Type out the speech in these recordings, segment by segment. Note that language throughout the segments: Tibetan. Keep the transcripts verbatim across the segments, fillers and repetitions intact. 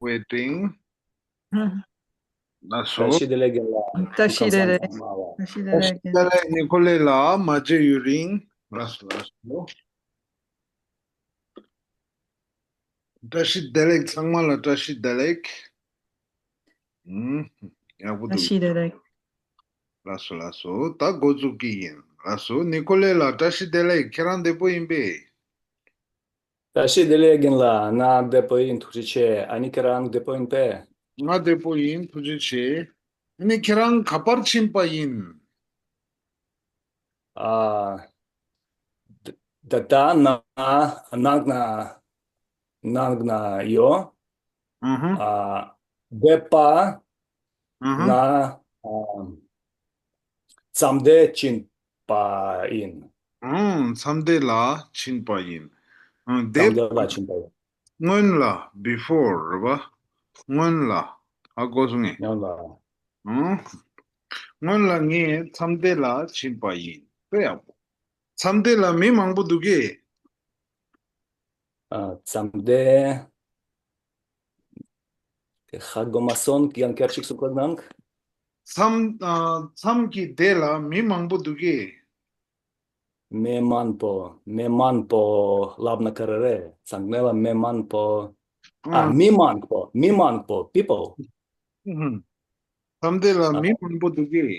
Waiting. ལགས་སོ། བཀྲ་ཤིས་བདེ་ལེགས་རྒན་ལགས། བཀྲ་ཤིས་བདེ་ལེགས། ཁམས་བཟང་། བཀྲ་ཤིས་བདེ་ལེགས་རྒན། བཀྲ་ཤིས་བདེ་ལེགས་ནི་ཁོ་ལེ་ལགས། མ་མཇལ་ཡུན་རིང་། ལགས་སོ་ལགས་སོ། བཀྲ་ཤིས་བདེ་ལེགས། ཚང་མ་ལ་བཀྲ་ཤིས་བདེ་ལེགས། ཨུམ། ཡག་པོ་འདུག། བཀྲ་ཤིས་བདེ་ལེགས། ལགས་སོ་ལགས་སོ། ད་འགོ་འཛུགས་ཀྱི་ཡིན། ལགས་སོ། ནི་ཁོ་ལེ་ལགས་བཀྲ་ཤིས་བདེ་ལེགས། ཁྱེད་རང་བདེ་པོ་ཡིན་པས། བཀྲ་ཤིས་བདེ་ལེགས་རྒན་ལགས། ང་བདེ་པོ་ཡིན། ཐུགས་རྗེ་ཆེ། ཨ་ནི་ཁྱེད་རང་བདེ་པོ་ཡིན་པས། ང་བདེ་པོ་ཡིན། ཐུགས་རྗེ་ཆེ། ཨ་ནི་ཁྱེད་རང་ག་པར་ཕྱིན་པ་ཡིན། ཨ། ད་ད་ལྟ་ང་ནང་ན་ནང་ན་ཡོད། ཨ་ཧ། ཨ། བདེ་པ། ཨ་ཧ། ང་ཨ་མཚམས་བསྡད་ཕྱིན་པ་ཡིན། ཨང་། མཚམས་བསྡད་ལ་ཕྱིན་པ་ཡིན། ཨང་། བསྡད། མཚམས་བསྡད་ལ་ཕྱིན་པ་ཡིན། སྔོན་ལ། before རེད་པ། སྔོན་ལ། ཧ་གོ་སོང་ངས། སྔོན་ལ། ཨང་། སྔོན་ལ་ངས་མཚམས་བསྡད་ལ་ཕྱིན་པ་ཡིན། དཔེ་ཡག་པོ། མཚམས་བསྡད་ལ་མི་མང་པོ་འདུག་གས། ཨ། མཚམས་བསྡད། ཧ་གོ་མ་སོང་། ཡང་བསྐྱར་ཅིག་གསུང་རོགས་གནང་། མཚམས། ཨ། མཚམས་ཀྱི་བསྡད་ལ་མི་མང་པོ་འདུག་གས། མི་མང་པོ། མི་མང་པོ་ལབ་ན་ག་རེ་རེད། མཚམས་བསྡད་ལ་མི་མང་པོ། ཨ། ཨང་། མི་མང་པོ། མི་མང་པོ། people། ཨུ་ཧུམ། མཚམས་བསྡད་ལ་ཨ། མི་མང་པོ་འདུག་གས།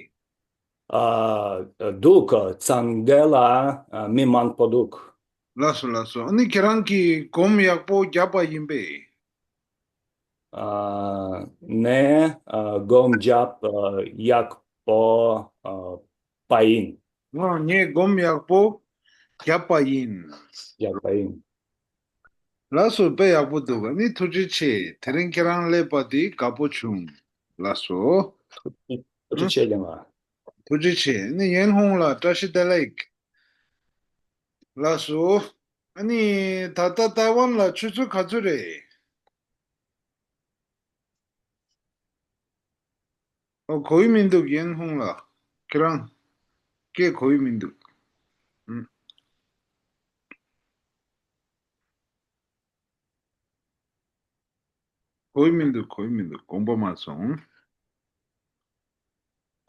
ཨ། འདུག། མཚམས་བསྡད་ལ་ཨ་མི་མང་པོ་འདུག། ལགས་སོ་ལགས་སོ། ཨ་ནི་ཁྱེད་རང་གིས་སྒོམ་ཡག་པོ་བརྒྱབ་པ་ཡིན་པས། ཨ། ནས་ཨ་སྒོམ་བརྒྱབ་ཨ་ཡག་པོ་ཨ་པ་ཡིན། ཨ། ངས་སྒོམ་ཡག་པོ་བརྒྱབ་པ་ཡིན། བརྒྱབ་པ་ཡིན། ལགས་སོ། དཔེ་ཡག་པོ་འདུག། ཨ་ནི་ཐུགས་རྗེ་ཆེ། དེ་རིང་ཁྱེད་རང་སླེབས་པ་འདི་དགའ་པོ་བྱུང་། ལགས་སོ། ཐུགས་རྗེ་ཆེ་རྒན་ལགས། ཐུགས་རྗེ་ཆེ། ཨ་ནི་ཡན་ཧུང་ལགས་བཀྲ་ཤིས་བདེ་ལེགས། ལགས་སོ། ཨ་ནི་ད་ལྟ་ཐའེ་ཝན་ལ་ཆུ་ཚོད་ག་ཚོད་རེད། ཨོ། གོ་གི་མི་འདུག། ཡན་ཧུང་ལགས། ཁྱེད་རང་སྐད་གོ་གི་མི་འདུག། ཨུམ། གོ་གི་མི་འདུག། གོ་གི་མི་འདུག། དགོངས་པ་མ་ཚོམ།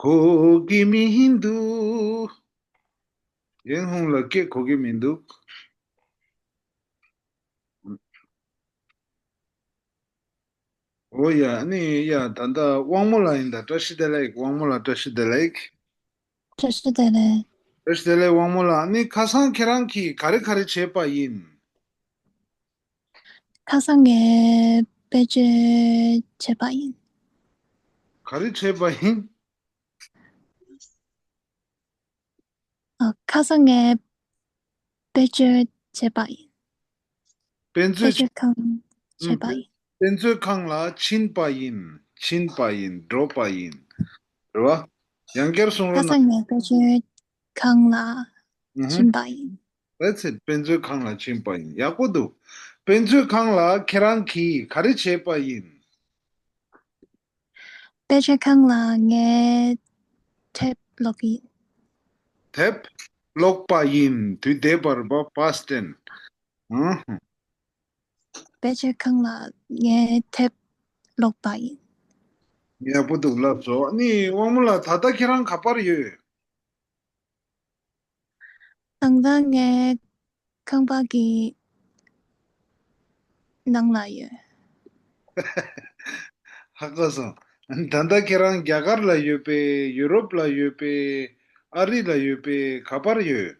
གོ་གི་མི་འདུག། ཡན་ཧུང་ལགས་སྐད་གོ་གི་མི་འདུག། ཨོ་ཡ། ཨ་ནི་ཡ། ད་ལྟ་དབང་མོ་ལགས་ཡིན་ད། བཀྲ་ཤིས་བདེ་ལེགས། དབང་མོ་ལགས་བཀྲ་ཤིས་བདེ་ལེགས། བཀྲ་ཤིས་བདེ་ལེགས། བཀྲ་ཤིས་བདེ་ལེགས། དབང་མོ་ལགས། ཨ་ནི་ཁ་སང་ཁྱེད་རང་གིས་ག་རེ་ག་རེ་བྱས་པ་ཡིན། ཁ་སང་ངས་བེད་སྤྱོད་བྱས་པ་ཡིན། ག་རེ་བྱས་པ་ཡིན། ཨ། ཁ་སང་ངས་བེད་སྤྱོད་བྱས་པ་ཡིན། དཔེ་མཛོད། བེད་སྤྱོད་ཁང་བྱས་པ་ཡིན། དཔེ་མཛོད་ཁང་ལ་ཕྱིན་པ་ཡིན། ཕྱིན་པ་ཡིན། འགྲོ་བ་ཡིན། རེད་བ། ཡང་བསྐྱར་གསུང་རོགས་གནང་། ཁ་སང་ངས་བེད་སྤྱོད་ཁང་ལ་ཕྱིན་པ་ཡིན། That's it. དཔེ་མཛོད་ཁང་ལ་ཕྱིན་པ་ཡིན། ཡག་པོ་འདུག། དཔེ་མཛོད་ཁང་ལ་ཁྱེད་རང་གིས་ག་རེ་བྱས་པ་ཡིན། དཔེ་མཛོད་ཁང་ལ་ངས་དེབ་ཀློག་ཡིན། དེབ་ཀློག་པ་ཡིན། དུས་འདས་པར་པ། past tense། ཨང་། དཔེ་མཛོད་ཁང་ལ་ངས་དེབ་ཀློག་པ་ཡིན། ཡག་པོ་འདུག། ལགས་སོ། ཨ་ནི་དབང་མོ་ལགས། ད་ལྟ་ཁྱེད་རང་ག་པར་ཡོད། ད་ལྟ་ངའི་ཁང་པ་གི་ནང་ལ་ཡོད། ཧ་གོ་སོང་། ད་ལྟ་ཁྱེད་རང་རྒྱ་གར་ལ་ཡོད་པས། ཡུ་རོབ་ལ་ཡོད་པས། ཨ་རི་ལ་ཡོད་པས། ག་པར་ཡོད།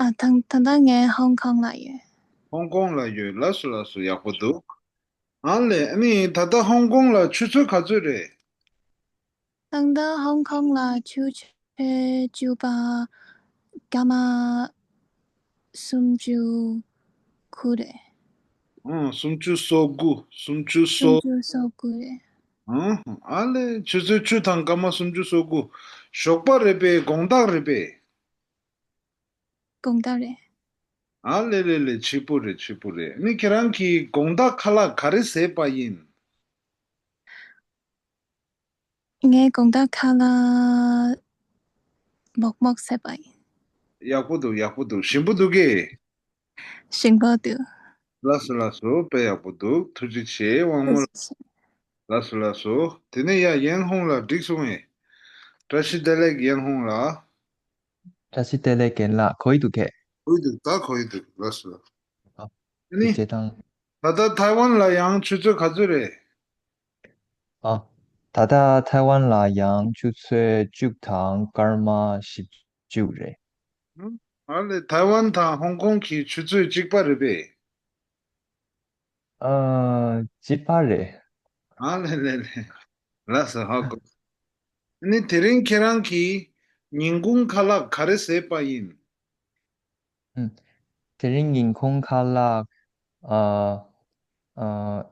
ཨ། ད་ད་ལྟ་ངས་ཧོང་ཀོང་ལ་ཡོད། ཧོང་ཀོང་ལ་ཡོད། ལགས་སོ་ལགས་སོ། ཡག་པོ་འདུག། ཨ་ལས། ཨ་ནི་ད་ལྟ་ཧོང་ཀོང་ལ་ཆུ་ཚོད་ག་ཚོད་རེད། ད་ལྟ་ཧོང་ཀོང་ལ་ཆུ་ཚོད་བཅུ་པ་སྐར་མ་སུམ་ཅུ་དགུ་རེད། ཨང་། སུམ་ཅུ་སོ་དགུ། སུམ་ཅུ་སོ། སུམ་ཅུ་སོ་དགུ་རེད། ཨང་། ཨ་ལས། ཆུ་ཚོད་བཅུ་དང་སྐར་མ་སུམ་ཅུ་སོ་དགུ། ཞོགས་པ་རེད་པས། དགོང་དག་རེད་པས། དགོང་དག་རེད། ཨ་ལེ་ལེ་ལེ། ཕྱི་པོ་རེད། ཕྱི་པོ་རེད། ནི་ཁྱེད་རང་གིས་དགོང་དག་ཁ་ལག་ག་རེ་བཟས་པ་ཡིན། ངས་དགོང་དག་ཁ་ལག་མོག་མོག་བཟས་པ་ཡིན། ཡག་པོ་འདུག། ཡག་པོ་འདུག། ཞིམ་པོ་འདུག་གས། ཞིམ་པོ་འདུག། ལགས་སོ་ལགས་སོ། དཔེ་ཡག་པོ་འདུག་ཐུགས་རྗེ་ཆེ་དབང་མོ་ལགས། ལགས་སོ་ལགས་སོ། དེ་ནས་ཡ་ཡན་ཧུང་ལགས་འགྲིག་སོང་ངས། བཀྲ་ཤིས་བདེ་ལེགས་ཡན་ཧུང་ལགས། བཀྲ་ཤིས་བདེ་ལེགས་རྒན་ལགས། གོ་ཡི་འདུག་གས། གོ་ཡི་འདུག་ད་གོ་ཡི་འདུག་ལགས་སོ། ཨ། ཨ་ནི། ཐུགས་རྗེ་ཆེ་དང་། ད་ལྟ་ཐའེ་ཝན་ལ་ཡང་ཆུ་ཚོད་ག་ཚོད་རེད། ཨ། ད་ལྟ་ཐའེ་ཝན་ལ་ཡང་ཆུ་ཚོད་བཅུ་དང་སྐར་མ་བཞི་བཅུ་རེད། ཨ་ལེ། ཐའེ་ཝན་དང་ཧོང་ཀོང་གི་ཆུ་ཚོད་གཅིག་པ་རེད་པས། ཨ། གཅིག་པ་རེད། ཨ་ལེ་ལེ་ལེ། ལགས་སོ་ཧ་གོ། ཨ་ནི་དེ་རིང་ཁྱེད་རང་གིས་ཉིན་གུང་ཁ་ལག་ག་རེ་བཟས་པ་ཡིན། ཨུམ། དེ་རིང་ཉིན་གུང་ཁ་ལག་ཨ། ཨ།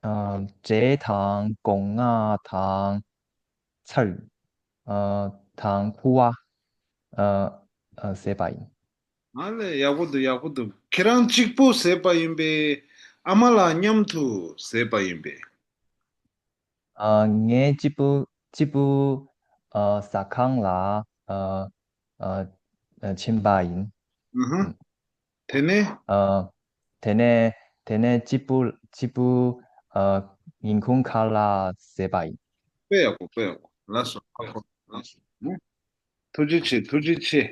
ཨ། འབྲས་དང་སྒོ་ང་དང་ཚལ། ཨ། དང་ཕུ་བ། ཨ། ཨ། བཟས་པ་ཡིན། ཨ་ལེ། ཡག་པོ་འདུག་ཡག་པོ་འདུག་ཁྱེད་རང་གཅིག་པུ་བཟས་པ་ཡིན་པས། ཨ་མ་ལགས་མཉམ་དུ་བཟས་པ་ཡིན་པས། ཨ། ངས་གཅིག་པུ་གཅིག་པུ་ཨ། ཟ་ཁང་ལ་ཨ། ཨ། ཨ། ཕྱིན་པ་ཡིན། ཨུ་ཧུ། དེ་ནས། ཨ། དེ་ནས་དེ་ནས་གཅིག་པུ་གཅིག་པུ་ཨ། ཉིན་གུང་ཁ་ལག་བཟས་པ་ཡིན། དཔེ་ཡག་པོ་དཔེ་ཡག་པོ། ལགས་སོ་ཧ་གོ། ལགས་སོ། ཐུགས་རྗེ་ཆེ། ཐུགས་རྗེ་ཆེ།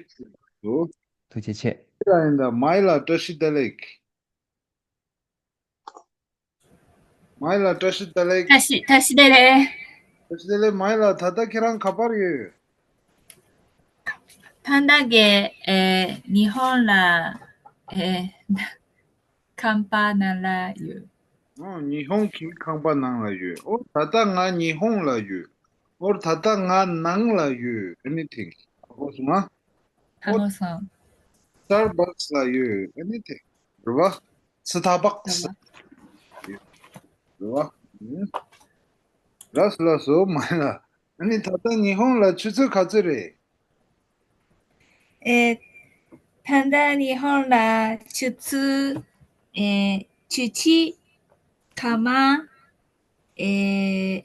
ཐུགས་རྗེ་ཆེ། ཡིན་ད་མའི་ལགས་བཀྲ་ཤིས་བདེ་ལེགས། མའི་ལགས་བཀྲ་ཤིས་བདེ་ལེགས། བཀྲ་ཤིས་བཀྲ་ཤིས་བདེ་ལེགས། བཀྲ་ཤིས་བདེ་ལེགས། མའི་ལགས་ད་ལྟ་ཁྱེད་རང་ག་པར་ཡོད། ད་ལྟ་གི་ཨེ་ཉི་ཧོང་ལ་ཨེ་ཁང་པ་ནང་ལ་ཡོད། ཨོ། ཉི་ཧོང་གི་ཁང་པ་ནང་ལ་ཡོད། ཨོ། ད་ལྟ་ང་ཉི་ཧོང་ལ་ཡོད། ཨོ། ད་ལྟ་ང་ནང་ལ་ཡོད། ཨ་ནི་ཐེངས་ཧ་གོ་སོང་ང་། ཧ་གོ་སོང་། སྟར་བག་སི་ལ་ཡོད། ཨ་ནི་དེ་རེད་བ། སི་ཐར་བག་སི་རེད་བ། ལགས་སོ་ལགས་སོ། མ་ཡ། ཨ་ནི་ད་ལྟ་ཉི་ཧོང་ལ་ཆུ་ཚོད་ག་ཚོད་རེད། ཨེ། ད་ལྟ་ཉི་ཧོང་ལ་ཆུ་ཚོད་ཨེ་བཅུ་གཅིག་སྐར་མ་ཨེ་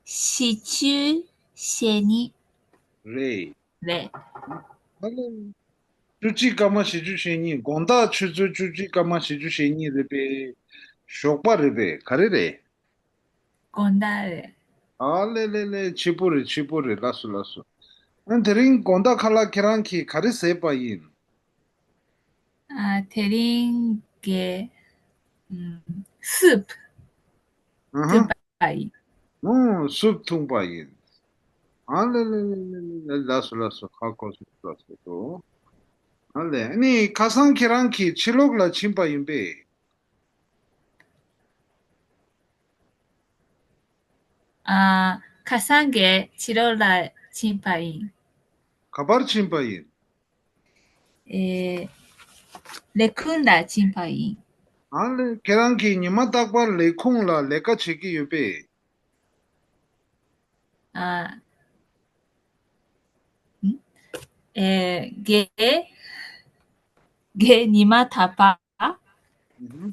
བཞི་བཅུ་ཞེ་གཉིས་རེད། རེད། ཨ་ལེ། བཅུ་གཅིག་སྐར་མ་བཞི་བཅུ་ཞེ་གཉིས། དགོང་དག་ཆུ་ཚོད་བཅུ་གཅིག་སྐར་མ་བཞི་བཅུ་ཞེ་གཉིས་རེད་པས། ཞོགས་པ་རེད་པས། ག་རེ་རེད། དགོང་དག་རེད། ཨ་ལེ་ལེ་ལེ། ཕྱི་པོ་རེད། ཕྱི་པོ་རེད། ལགས་སོ་ལགས་སོ། ཨ། དེ་རིང་དགོང་དག་ཁ་ལག་ཁྱེད་རང་གིས་ག་རེ་བཟས་པ་ཡིན། ཨ། དེ་རིང་གི་ཨམ། སུབ་ཨ་ཧ། འཐུང་པ་ཡིན། ཨོ། སུབ་འཐུང་པ་ཡིན། ཨ་ལེ་ལེ་ལེ་ལེ་ལེ། ལགས་སོ་ལགས་སོ། ཧ་གོ་སོང་། ལགས་སོ། ཨ་ལེ། ཨ་ནི་ཁ་སང་ཁྱེད་རང་གིས་ཕྱི་ལོགས་ལ་ཕྱིན་པ་ཡིན་པས། ཨ། ཁ་སང་གི་ཕྱི་ལོགས་ལ་ཕྱིན་པ་ཡིན། ག་པར་ཕྱིན་པ་ཡིན། ཨེ། ལས་ཁུངས་ལ་ཕྱིན་པ་ཡིན། ཨ་ལེ། ཁྱེད་རང་གིས་ཉི་མ་རྟག་པར་ལས་ཁུངས་ལ་ལས་ཀ་བྱེད་ཀྱི་ཡོད་པས། ཨ། ཨེ། ངས་ངས་ཉི་མ་རྟག་པར་ཨ་ཧུ།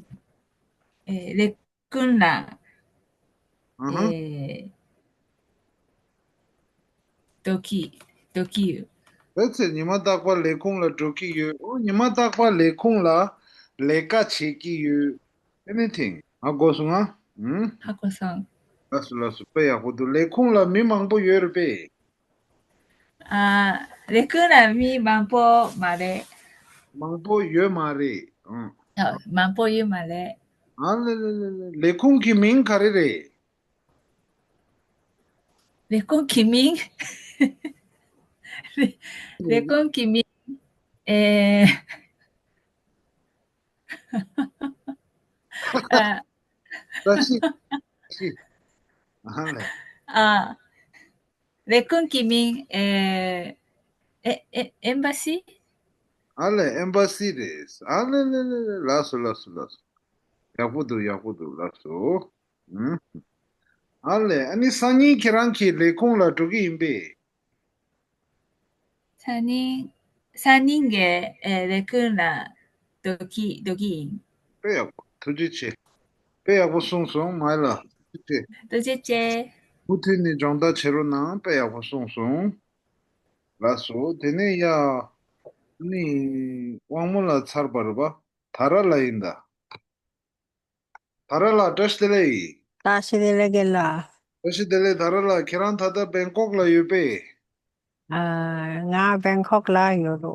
ཨེ། ལས་ཀུན་ལ། ཨ་ཧ། ཨེ། འགྲོ་གི་འགྲོ་གི་ཡོད། རེད་ཚེ། ཉི་མ་རྟག་པར་ལས་ཁུངས་ལ་འགྲོ་གི་ཡོད། ཨོ། ཉི་མ་རྟག་པར་ལས་ཁུངས་ལ་ལས་ཀ་བྱེད་ཀྱི་ཡོད། ཨེ་ནི་ཐེངས་ཧ་གོ་སོང་ང་། ཧ་གོ་སོང་། ལགས་སོ་ལགས་སོ། དཔེ་ཡག་པོ་འདུག་ལས་ཁུངས་ལ་མི་མང་པོ་ཡོད་རེད་པས། ཨ། ལས་ཁུངས་ལ་མི་མང་པོ་མ་རེད། མང་པོ་ཡོད་མ་རེད། ཨང་། ཨ། མང་པོ་ཡོད་མ་རེད། ཨ་ལེ་ལེ་ལེ་ལེ། ལས་ཁུངས་ཀྱི་མིང་ག་རེ་རེད། ལས་ཁུངས་ཀྱི་མིང་། ལས་ཁུངས་ཀྱི་མིང་། ཨེ། ཨ། བཀྲ་ཤིས། བཀྲ་ཤིས། ཨ་ལེ། ཨ། ལས་ཁུངས་ཀྱི་མིང་། ཨེ། ཨེ། ཨེ། ཨེམ་བྷ་སི། ཨ་ལེ། ཨེམ་བྷ་སི་རེད། ཨ་ལེ་ལེ་ལེ་ལེ། ལགས་སོ་ལགས་སོ་ལགས་སོ། ཡག་པོ་འདུག་ཡག་པོ་འདུག་ལགས་སོ། ཨུམ། ཨ་ལེ། ཨ་ནི་སང་ཉིན་ཁྱེད་རང་གི་ལས་ཁུངས་ལ་འགྲོ་གི་ཡིན་པས། སང་ཉིན། སང་ཉིན་གྱི་ཨེ་ལས་ཁུངས་ལ་འགྲོ་གི་འགྲོ་གི་ཡིན། དཔེ་ཡག་པོ། ཐུགས་རྗེ་ཆེ། དཔེ་ཡག་པོ་གསུངས་སོང་། མའི་ལགས། ཐུགས་རྗེ་ཆེ། ཐུགས་རྗེ་ཆེ། མུ་མཐུད་ནས་སྦྱོང་བརྡར་བྱེད་རོགས་གནང་། དཔེ་ཡག་པོ་གསུངས་སོང་། ལགས་སོ། དེ་ནས་ཡ། ནི། དབང་མོ་ལགས་ཚར་བ་རེད་པ། དྷ་ར་ལ་ཡིན་ད། དྷ་ར་ལ་བཀྲ་ཤིས་བདེ་ལེགས། བཀྲ་ཤིས་བདེ་ལེགས་རྒན་ལགས། བཀྲ་ཤིས་བདེ་ལེགས། དྷ་ར་ལ་ཁྱེད་རང་ད་ལྟ་བེང་ཀོག་ལ་ཡོད་པས། ཨ། ང་བེང་ཀོག་ལ་ཡོད་རོ།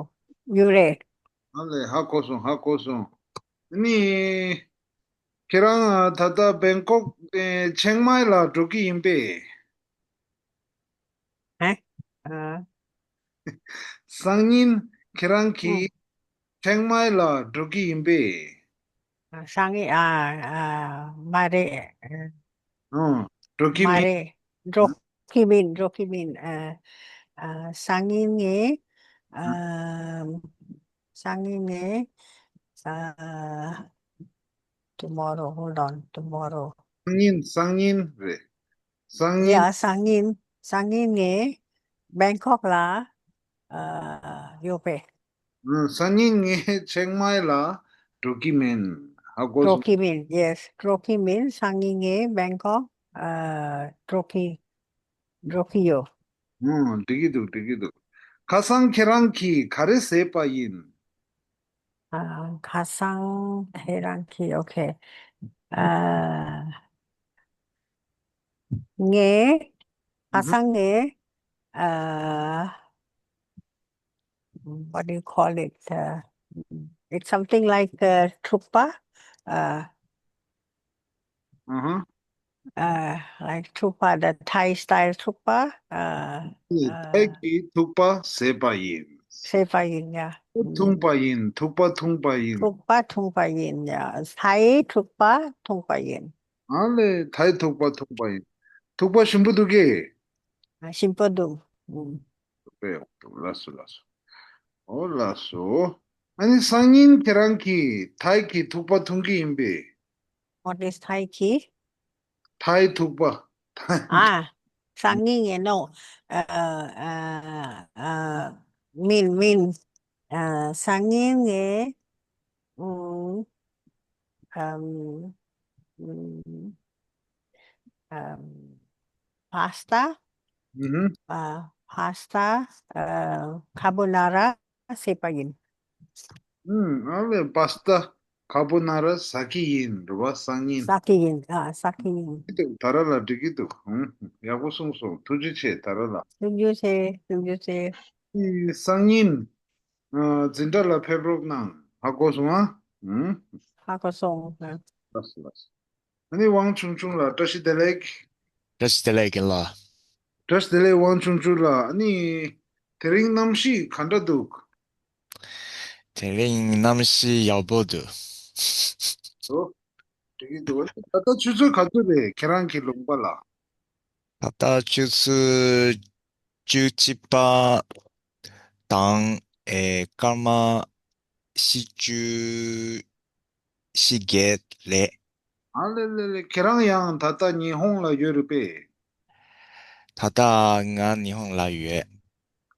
ཡོད་རེད། ཨ་ལས། ཧ་གོ་སོང་། ཧ་གོ་སོང་། ནི། ཁྱེད་རང་ད་ལྟ་བེང་ཀོག་ཨེ་ཆེང་མའི་ལ་འགྲོ་གི་ཡིན་པས། ཧེ། ཨ། སང་ཉིན་ཁྱེད་རང་གིས་ཨ་ཆེང་མའི་ལ་འགྲོ་གི་ཡིན་པས། ཨ། སང་ཉིན། ཨ། ཨ། མ་རེད། ཨ། ཨང་། འགྲོ་གི་མ་མིན། རེད། འགྲོ་གི་མིན། འགྲོ་གི་མིན། ཨ། ཨ། སང་ཉིན་ངས། ཨ། ཨ། སང་ཉིན་ངས། ཨ། tomorrow, hold on, tomorrow. སང་ཉིན། སང་ཉིན་རེད། སང་ཉིན། ཡ། སང་ཉིན། སང་ཉིན་ངས་བེང་ཀོག་ལ། ཨ། ཡོད་པས། ཨ། སང་ཉིན་ངས་ཆེང་མའི་ལ་འགྲོ་གི་མིན། ཧ་གོ་འགྲོ་སོང་། གི་མིན། Yes, འགྲོ་གི་མིན། སང་ཉིན་ངས་བེང་ཀོག་ཨ། འགྲོ་གི། འགྲོ་གི་ཡོད། ཨང་། འགྲིག་གི་འདུག། འགྲིག་གི་འདུག། ཁ་སང་ཁྱེད་རང་གིས་ག་རེ་བཟས་པ་ཡིན། ཨ། ཁ་སང་ཁྱེད་རང་གིས། ཨོ་ཁེ། ཨ། ངས། ཁ་ཨུ་ཧུ། སང་ངས། ཨ། what do you call it? Uh, it's something like, uh, thukpa. Uh, ཨུ་ཧུ། uh, like thukpa, the Thai style thukpa. Uh, ཨ་ནི་ཐའི་uh, གི་ཐུག་པ་བཟས་པ་ཡིན། བཟས་པ་ཡིན་ཡ། འཐུང་པ་ཡིན། ཐུག་པ་འཐུང་པ་ཡིན། ཐུག་པ་འཐུང་པ་ཡིན་ཡ། ཐའི་ཐུག་པ་འཐུང་པ་ཡིན། ཨ་ལས། ཐའི་ཐུག་པ་འཐུང་པ་ཡིན། ཐུག་པ་ཞིམ་པོ་འདུག་གས། ཨ། ཞིམ་པོ་འདུག། ཨུམ། ལགས་སོ། ལགས་སོ། ཨོ་ལགས་སོ། ཨ་ནི་སང་ཉིན་ཁྱེད་རང་གིས་ཐའི་གི་ཐུག་པ་འཐུང་གི་ཡིན་པས། What is Thai གི། ཐའི་ཐུག་པ། ཨ། སང་ཉིན་ངས་ནོ། ཨ། ཨ། ཨ། མིན། མིན། ཨ། སང་ཉིན་ངས། ཨུམ། ཨམ། ཨུམ། ཨམ། པཱ་སི་ཏཱ། ཨུ་ཧུ། ཨ། པཱ་སི་ཏཱ། ཨ། ཁ་བོ་ན་ར་བཟས་པ་ཡིན། ཨུམ། ཨ་ལས། པཱ་སི་ཏཱ་ཁ་བོ་ན་ར་ཟ་གི་ཡིན་རེད་པ། སང་ཉིན། ཟ་གི་ཡིན། ཨ། ཟ་གི་ཡིན། འགྲིག་གི་འདུག། དྷ་ར་ལ་འགྲིག་གི་འདུག། ཨུམ། ཡག་པོ་གསུངས་སོང་། ཐུགས་རྗེ་ཆེ། དྷ་ར་ལ། ཐུགས་རྗེ་ཆེ། ཐུགས་རྗེ་ཆེ། ཨི། སང་ཉིན། ཨ། འཛིན་གྲྭ་ལ་ཕེབས་རོགས་གནང་། ཧ་གོ་སོང་ཨ། ཨུམ། ཧ་གོ་སོང་། ལགས་སོ། ལགས་སོ། ཨ་ནི་དབང་ཆུང་ཆུང་ལགས་བཀྲ་ཤིས་བདེ་ལེགས། བཀྲ་ཤིས་བདེ་ལེགས་རྒན་ལགས། བཀྲ་ཤིས་བདེ་ལེགས། དབང་ཆུང་ཆུང་ལགས། ཨ་ནི་དེ་རིང་གནམ་གཤིས་ག་འདྲ་འདུག། དེ་རིང་གནམ་གཤིས་ཡག་པོ་འདུག། ཨོ། འགྲིག་གི་འདུག། ད་ལྟ་ཆུ་ཚོད་ག་ཚོད་རེད་ཁྱེད་རང་གི་ལུང་པ་ལ། ད་ལྟ་ཆུ་ཚོད་བཅུ་གཅིག་པ་དང་། ཨེ། སྐར་མ་བཞི་བཅུ། བཞི་བརྒྱད་རེད། ཨ་ལེ་ལེ་ལེ། ཁྱེད་རང་ཡང་ད་ལྟ་ཉི་ཧོང་ལ་ཡོད་རེད་པས། ད་ལྟ་ང་ཉི་ཧོང་ལ་ཡོད།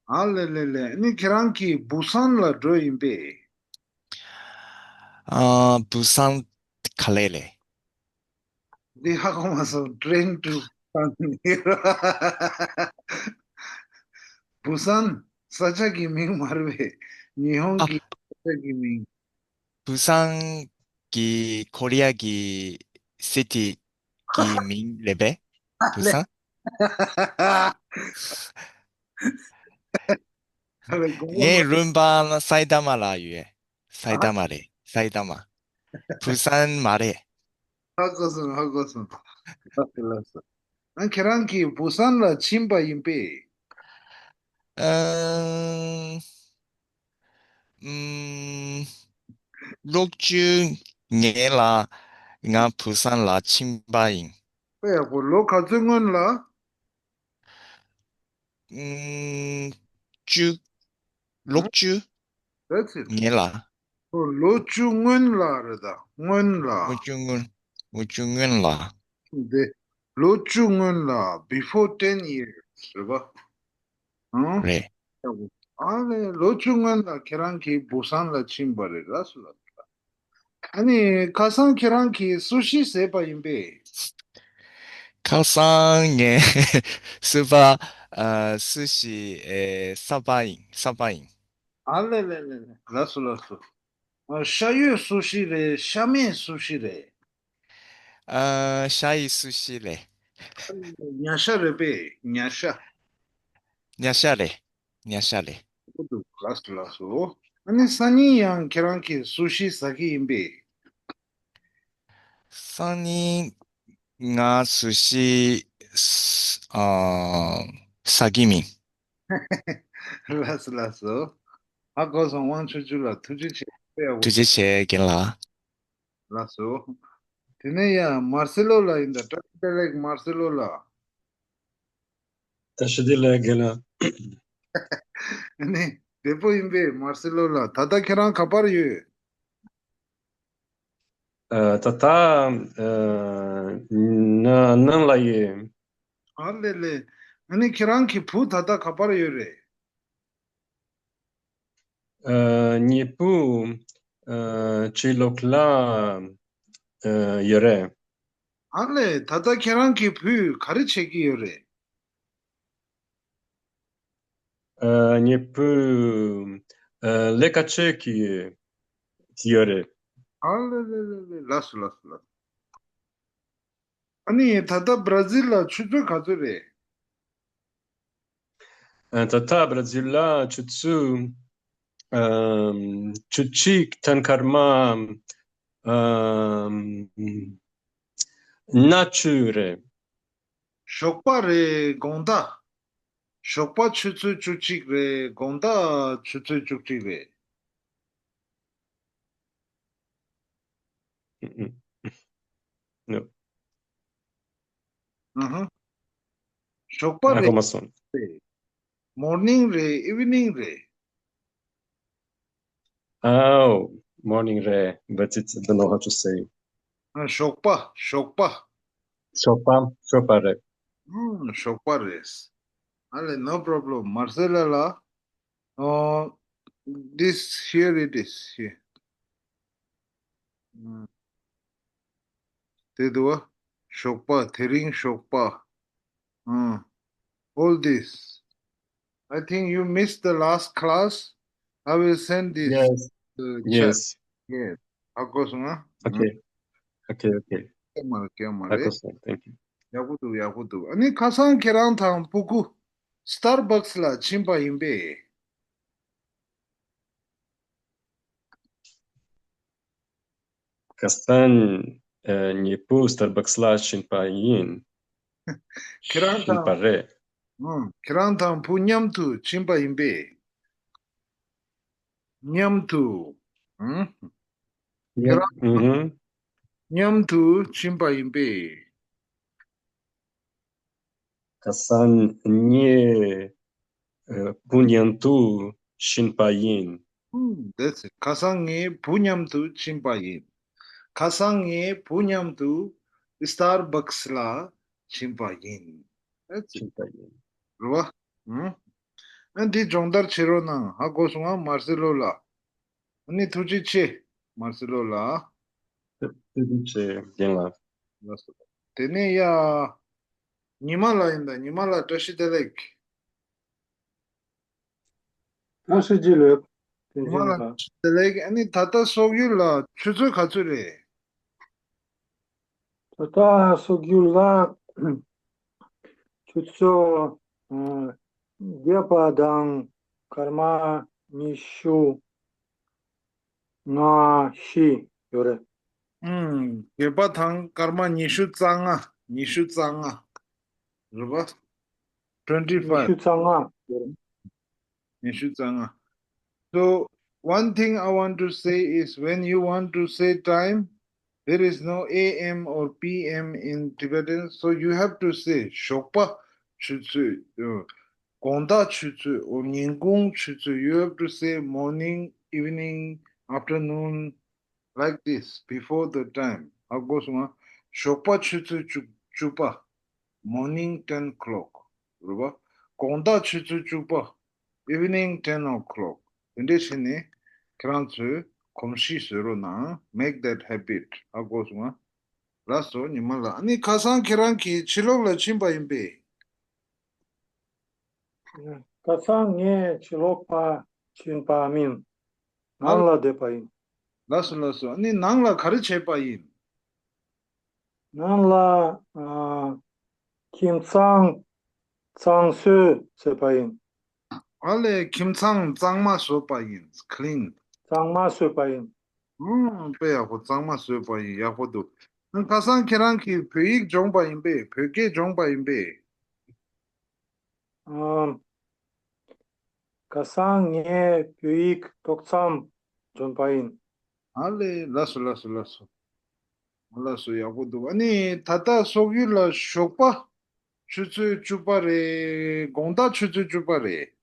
ཨ་ལེ་ལེ་ལེ། ཨ་ནི་ཁྱེད་རང་གིས་བུ་སན་ལ་འགྲོ་ཡིན་པས། ཨ། བུ་སན་ག་ལེ་རེད། འདི་ཧ་གོ་མ་སོང་། Train to Busan། བུ་སན་ས་ཆ་གི་མིང་མ་རེད་པས། ཉི་ཧོང་ཨ། གི་ས་ཆ་གི་མིང་། བུ་སན་གྱི་ཁོ་རི་ཡ་གི་སི་ཊི་གི་མིང་རེད་པས། བུ་སན། ངའི་རོགས་པ་ལ་སའི་ཏ་མ་ལ་ཡོད། སའི་ཏ་མ་རེད། སའི་ཏ་མ། བུ་སན་མ་རེད། ཧ་གོ་སོང་། ཧ་གོ་སོང་། ལགས་སོ། ལགས་སོ། ཨ། ཁྱེད་རང་གིས་བུ་སན་ལ་ཕྱིན་པ་ཡིན་པས། ཨ། ཨུམ། ལོ་བཅུ་སྔོན་ལ་ང་བུ་སན་ལ་ཕྱིན་པ་ཡིན། དཔེ་ཡག་པོ། ལོ་ག་ཚོད་སྔོན་ལ། ཨུམ། བཅུ། ལོ་ཨ། བཅུ་That's it. སྔོན་ལ། ཨོ། ལོ་བཅུ་སྔོན་ལ་རེད་ད། སྔོན་ལ། ལོ་བཅུ་སྔོན། ལོ་བཅུ་སྔོན་ལ། དེ། ལོ་བཅུ་སྔོན་ལ། Before ten years རེད་པ། ཨང་། རེད། ཨ་ལེ། ལོ་བཅུ་སྔོན་ལ་ཁྱེད་རང་གིས་བུ་སན་ལ་ཕྱིན་པ་རེད། ལགས་སོ། ལགས་སོ། ཨ་ནི་ཁ་སང་ཁྱེད་རང་གིས་སུ་ཤི་བཟས་པ་ཡིན་པས། ཁ་སང་ངས་སུ་པ། ཨ། སུ་ཤི། ཨེ། བཟས་པ་ཡིན། བཟས་པ་ཡིན། ཨ་ལེ་ལེ་ལེ་ལེ། ལགས་སོ། ལགས་སོ། ཨ། ཤ་ཡོད་སུ་ཤི་རེད། ཤ་མེད་སུ་ཤི་རེད། ཨ། ཤ་ཡི་སུ་ཤི་རེད། ཉ་ཤ་རེད་པས། ཉ་ཤ། ཉ་ཤ་རེད། ཉ་ཤ་རེད། ལགས་སོ་ལགས་སོ། ཨ་ནི་སང་ཉིན་ཡང་ཁྱེད་རང་གིས་སུ་ཤི་ཟ་གི་ཡིན་པས། སང་ཉིན་ང་སུ་ཤི་ཨ་ཟ་གི་མིན། ལགས་སོ་ལགས་སོ། ཧ་གོ་སོང་། དབང་ཕྱུག་ཕྱུག་ལགས་ཐུགས་རྗེ་ཆེ། དཔེ་ཡག་པོ། ཐུགས་རྗེ་ཆེ་རྒན་ལགས། ལགས་སོ། དེ་ནས་ཡ་མར་སེ་ལོ་ལགས་ཡིན་ད། བཀྲ་ཤིས་བདེ་ལེགས་མར་སེ་ལོ་ལགས། བཀྲ་ཤིས་བདེ་ལེགས་རྒན་ལགས། ཨ་ནི་བདེ་པོ་ཡིན་པས་མར་སེ་ལོ་ལགས། ད་ལྟ་ཁྱེད་རང་ག་པར་ཡོད། ཨ། ད་ལྟ་ཨ་ན་ནང་ལ་ཡོད། ཨ་ལེ་ལེ། ཨ་ནི་ཁྱེད་རང་གི་བུ་ད་ལྟ་ག་པར་ཡོད་རེད། ཨ། ངའི་བུ་ཨ་ཕྱི་ལོགས་ལ་ཨ་ཡོད་རེད། ཨ་ལེ། ད་ལྟ་ཁྱེད་རང་གི་བུས་ག་རེ་བྱེད་ཀྱི་ཡོད་རེད། ཨ། ངའི་བུ་ཨ་ལས་ཀ་བྱེད་ཀྱི་ཡོད་རེད། ཨ་ལེ་ལེ་ལེ་ལེ། ལགས་སོ་ལགས་སོ་ལགས་སོ། ཨ་ནི་ད་ལྟ་བར་ཛིལ་ལ་ཆུ་ཚོད་ག་ཚོད་རེད། ཨ། ད་ལྟ་བར་ཛིལ་ལ་ཆུ་ཚོད་ཨམ་བཅུ་གཅིག་དང་སྐར་མ་ཨམ་ལྔ་བཅུ་རེད། ཞོགས་པ་རེད། དགོང་དག་ཞོགས་པ་ཆུ་ཚོད་བཅུ་གཅིག་རེད། དགོང་དག་ཆུ་ཚོད་བཅུ་གཅིག་རེད། ནོ། ཨ་ཧ། ཞོགས་པ་རེད། མོར་ནིང་རེད། ཨི་ཝི་ནིང་རེད། Oh, morning རེད། But it's, I don't know how to say. ཨ། ཞོགས་པ། ཞོགས་པ། ཞོགས་པ། ཞོགས་པ་རེད། ཨ། ཞོགས་པ་རེད། ཨ་ལེ། No problem མར་སེ་ལོ་ལགས། Oh, this, here it is, here. དེ་འདུག་བ། ཞོགས་པ། དེ་རིང་ཞོགས་པ། ཨ། All this. I think you missed the last class. I will send this. Yes. Uh, Yes. Yes. ཧ་གོ་སོང་ང་། Okay. Okay, okay. སྐྱོ་མ་རེད། སྐྱོ་མ་I རེད། got some. Thank you. ཡག་པོ་འདུག་ཡག་པོ་འདུག་ཨ་ནི་ཁ་སང་ཁྱེད་རང་དང་ཕྲུ་གུ་སི་ཊར་བྷག་སི་ལ་ཕྱིན་པ་ཡིན་པས། ཁ་སང་ཨ་ངའི་བུ་སི་ཊར་བྷག་སི་ལ་ཕྱིན་པ་ཡིན། ཁྱེད་རང་དང་། ཕྱིན་པ་རེད། ཨང་། ཁྱེད་རང་དང་བུ་མཉམ་དུ་ཕྱིན་པ་ཡིན་པས། མཉམ་དུ། ཨང་། ཁྱེད་རང་དང་མཉམ་དུ་ཕྱིན་པ་ཡིན་པས། ཁ་སང་ངའི་ཨ་བུ་མཉམ་དུ་ཕྱིན་པ་ཡིན། ཨུམ། That's it. ཁ་སང་ངའི་བུ་མཉམ་དུ་ཕྱིན་པ་ཡིན། ཁ་སང་ངའི་བུ་མཉམ་དུ་སི་ཊར་བྷག་སི་ལ་ཕྱིན་པ་ཡིན། That's it. ཕྱིན་པ་ཡིན། རེད་བ། ཨུམ། ཨ་འདི་སྦྱོང་བརྡར་བྱེད་རོགས་གནང་། ཧ་གོ་སོང་ང་མར་སེ་ལོ་ལགས། ཨ་ནི་ཐུགས་རྗེ་ཆེ་མར་སེ་ལོ་ལགས། ཐུགས་རྗེ་ཆེ་རྒན་ལགས། ལགས་སོ། དེ་ནས་ཡ། ཉི་མ་ལགས་ཡིན་ད། ཉི་མ་ལགས་བཀྲ་ཤིས་བདེ་ལེགས། བཀྲ་ཤིས་བདེ་ལེགས། ཉི་མ་ལགས་བཀྲ་ཤིས་བདེ་ལེགས། ཨ་ནི་ད་ལྟ་སོག་ཡུལ་ལ་ཆུ་ཚོད་ག་ཚོད་རེད། ད་ལྟ་སོག་ཡུལ་ལ་ཆུ་ཚོད་ཨ་བརྒྱད་པ་དང་སྐར་མ་ཉི་ཤུ་ལྔ་བཞི་ཡོད་རེད། ཨུམ། བརྒྱད་པ་དང་སྐར་མ་ཉི་ཤུ་རྩ་ལྔ། ཉི་ཤུ་རྩ་ལྔ། རེད་པ། Twenty five. ཉི་ཤུ་རྩ་ལྔ་ཡོད་རེད། ཉི་ཤུ་རྩ་ལྔ། So, one thing I want to say is, when you want to say time, there is no A M or P M in Tibetan, so you have to say ཞོགས་པ་ཆུ་ཚོད། དགོང་དག་ཆུ་ཚོད། or ཉིན་གུང་ཆུ་ཚོད། You have to say morning, evening, afternoon, like this, before the time. ཧ་གོ་སོང་ང་། ཞོགས་པ་ཆུ་ཚོད་བཅུ་བཅུ་པ། Morning ten o'clock. རེད་པ། དགོང་དག་ཆུ་ཚོད་བཅུ་པ། Evening ten o'clock. དེ་འདྲས་བྱས་ནས་ཁྱེད་རང་ཚོས་གོམས་གཤིས་བཟོ་རོགས་གནང་། Make that habit. ཧ་གོ་སོང་ང་། ལགས་སོ་ཉི་མ་ལགས། ཨ་ནི་ཁ་སང་ཁྱེད་རང་གིས་ཕྱི་ལོགས་ལ་ཕྱིན་པ་ཡིན་པས། ཁ་སང་ངས་ཕྱི་ལོགས་ལ་ཕྱིན་པ་མིན། ནང་ལ་བསྡད་པ་ཡིན། ལགས་སོ་ལགས་སོ། ཨ་ནི་ནང་ལ་ག་རེ་བྱས་པ་ཡིན། ནང་ལ་ཨ་ཁྱིམ་ཚང་གཙང་བཟོ་བྱས་པ་ཡིན། ཨ་ལས། ཁྱིམ་ཚང་གཙང་མ་བཟོས་པ་ཡིན། Clean། གཙང་མ་བཟོས་པ་ཡིན། ཨང་། དཔེ་ཡག་པོ། གཙང་མ་བཟོས་པ་ཡིན། ཡག་པོ་འདུག་ཨང་། ཁ་སང་ཁྱེད་རང་གིས་བོད་ཡིག་སྦྱོང་པ་ཡིན་པས། བོད་སྐད་སྦྱོང་པ་ཡིན་པས། ཨམ། ཁ་སང་ངས་བོད་ཡིག་ཏོག་ཙམ་སྦྱོང་པ་ཡིན། ཨ་ལས། ལགས་སོ་ལགས་སོ་ལགས་སོ། ལགས་སོ། ཡག་པོ་འདུག་ཨ་ནི་ད་ལྟ་སོག་ཡུལ་ལ་ཞོགས་པ་ཆུ་ཚོད་བཅུ་པ་རེད། དགོང་དག་ཆུ་ཚོད་བཅུ་པ་རེད།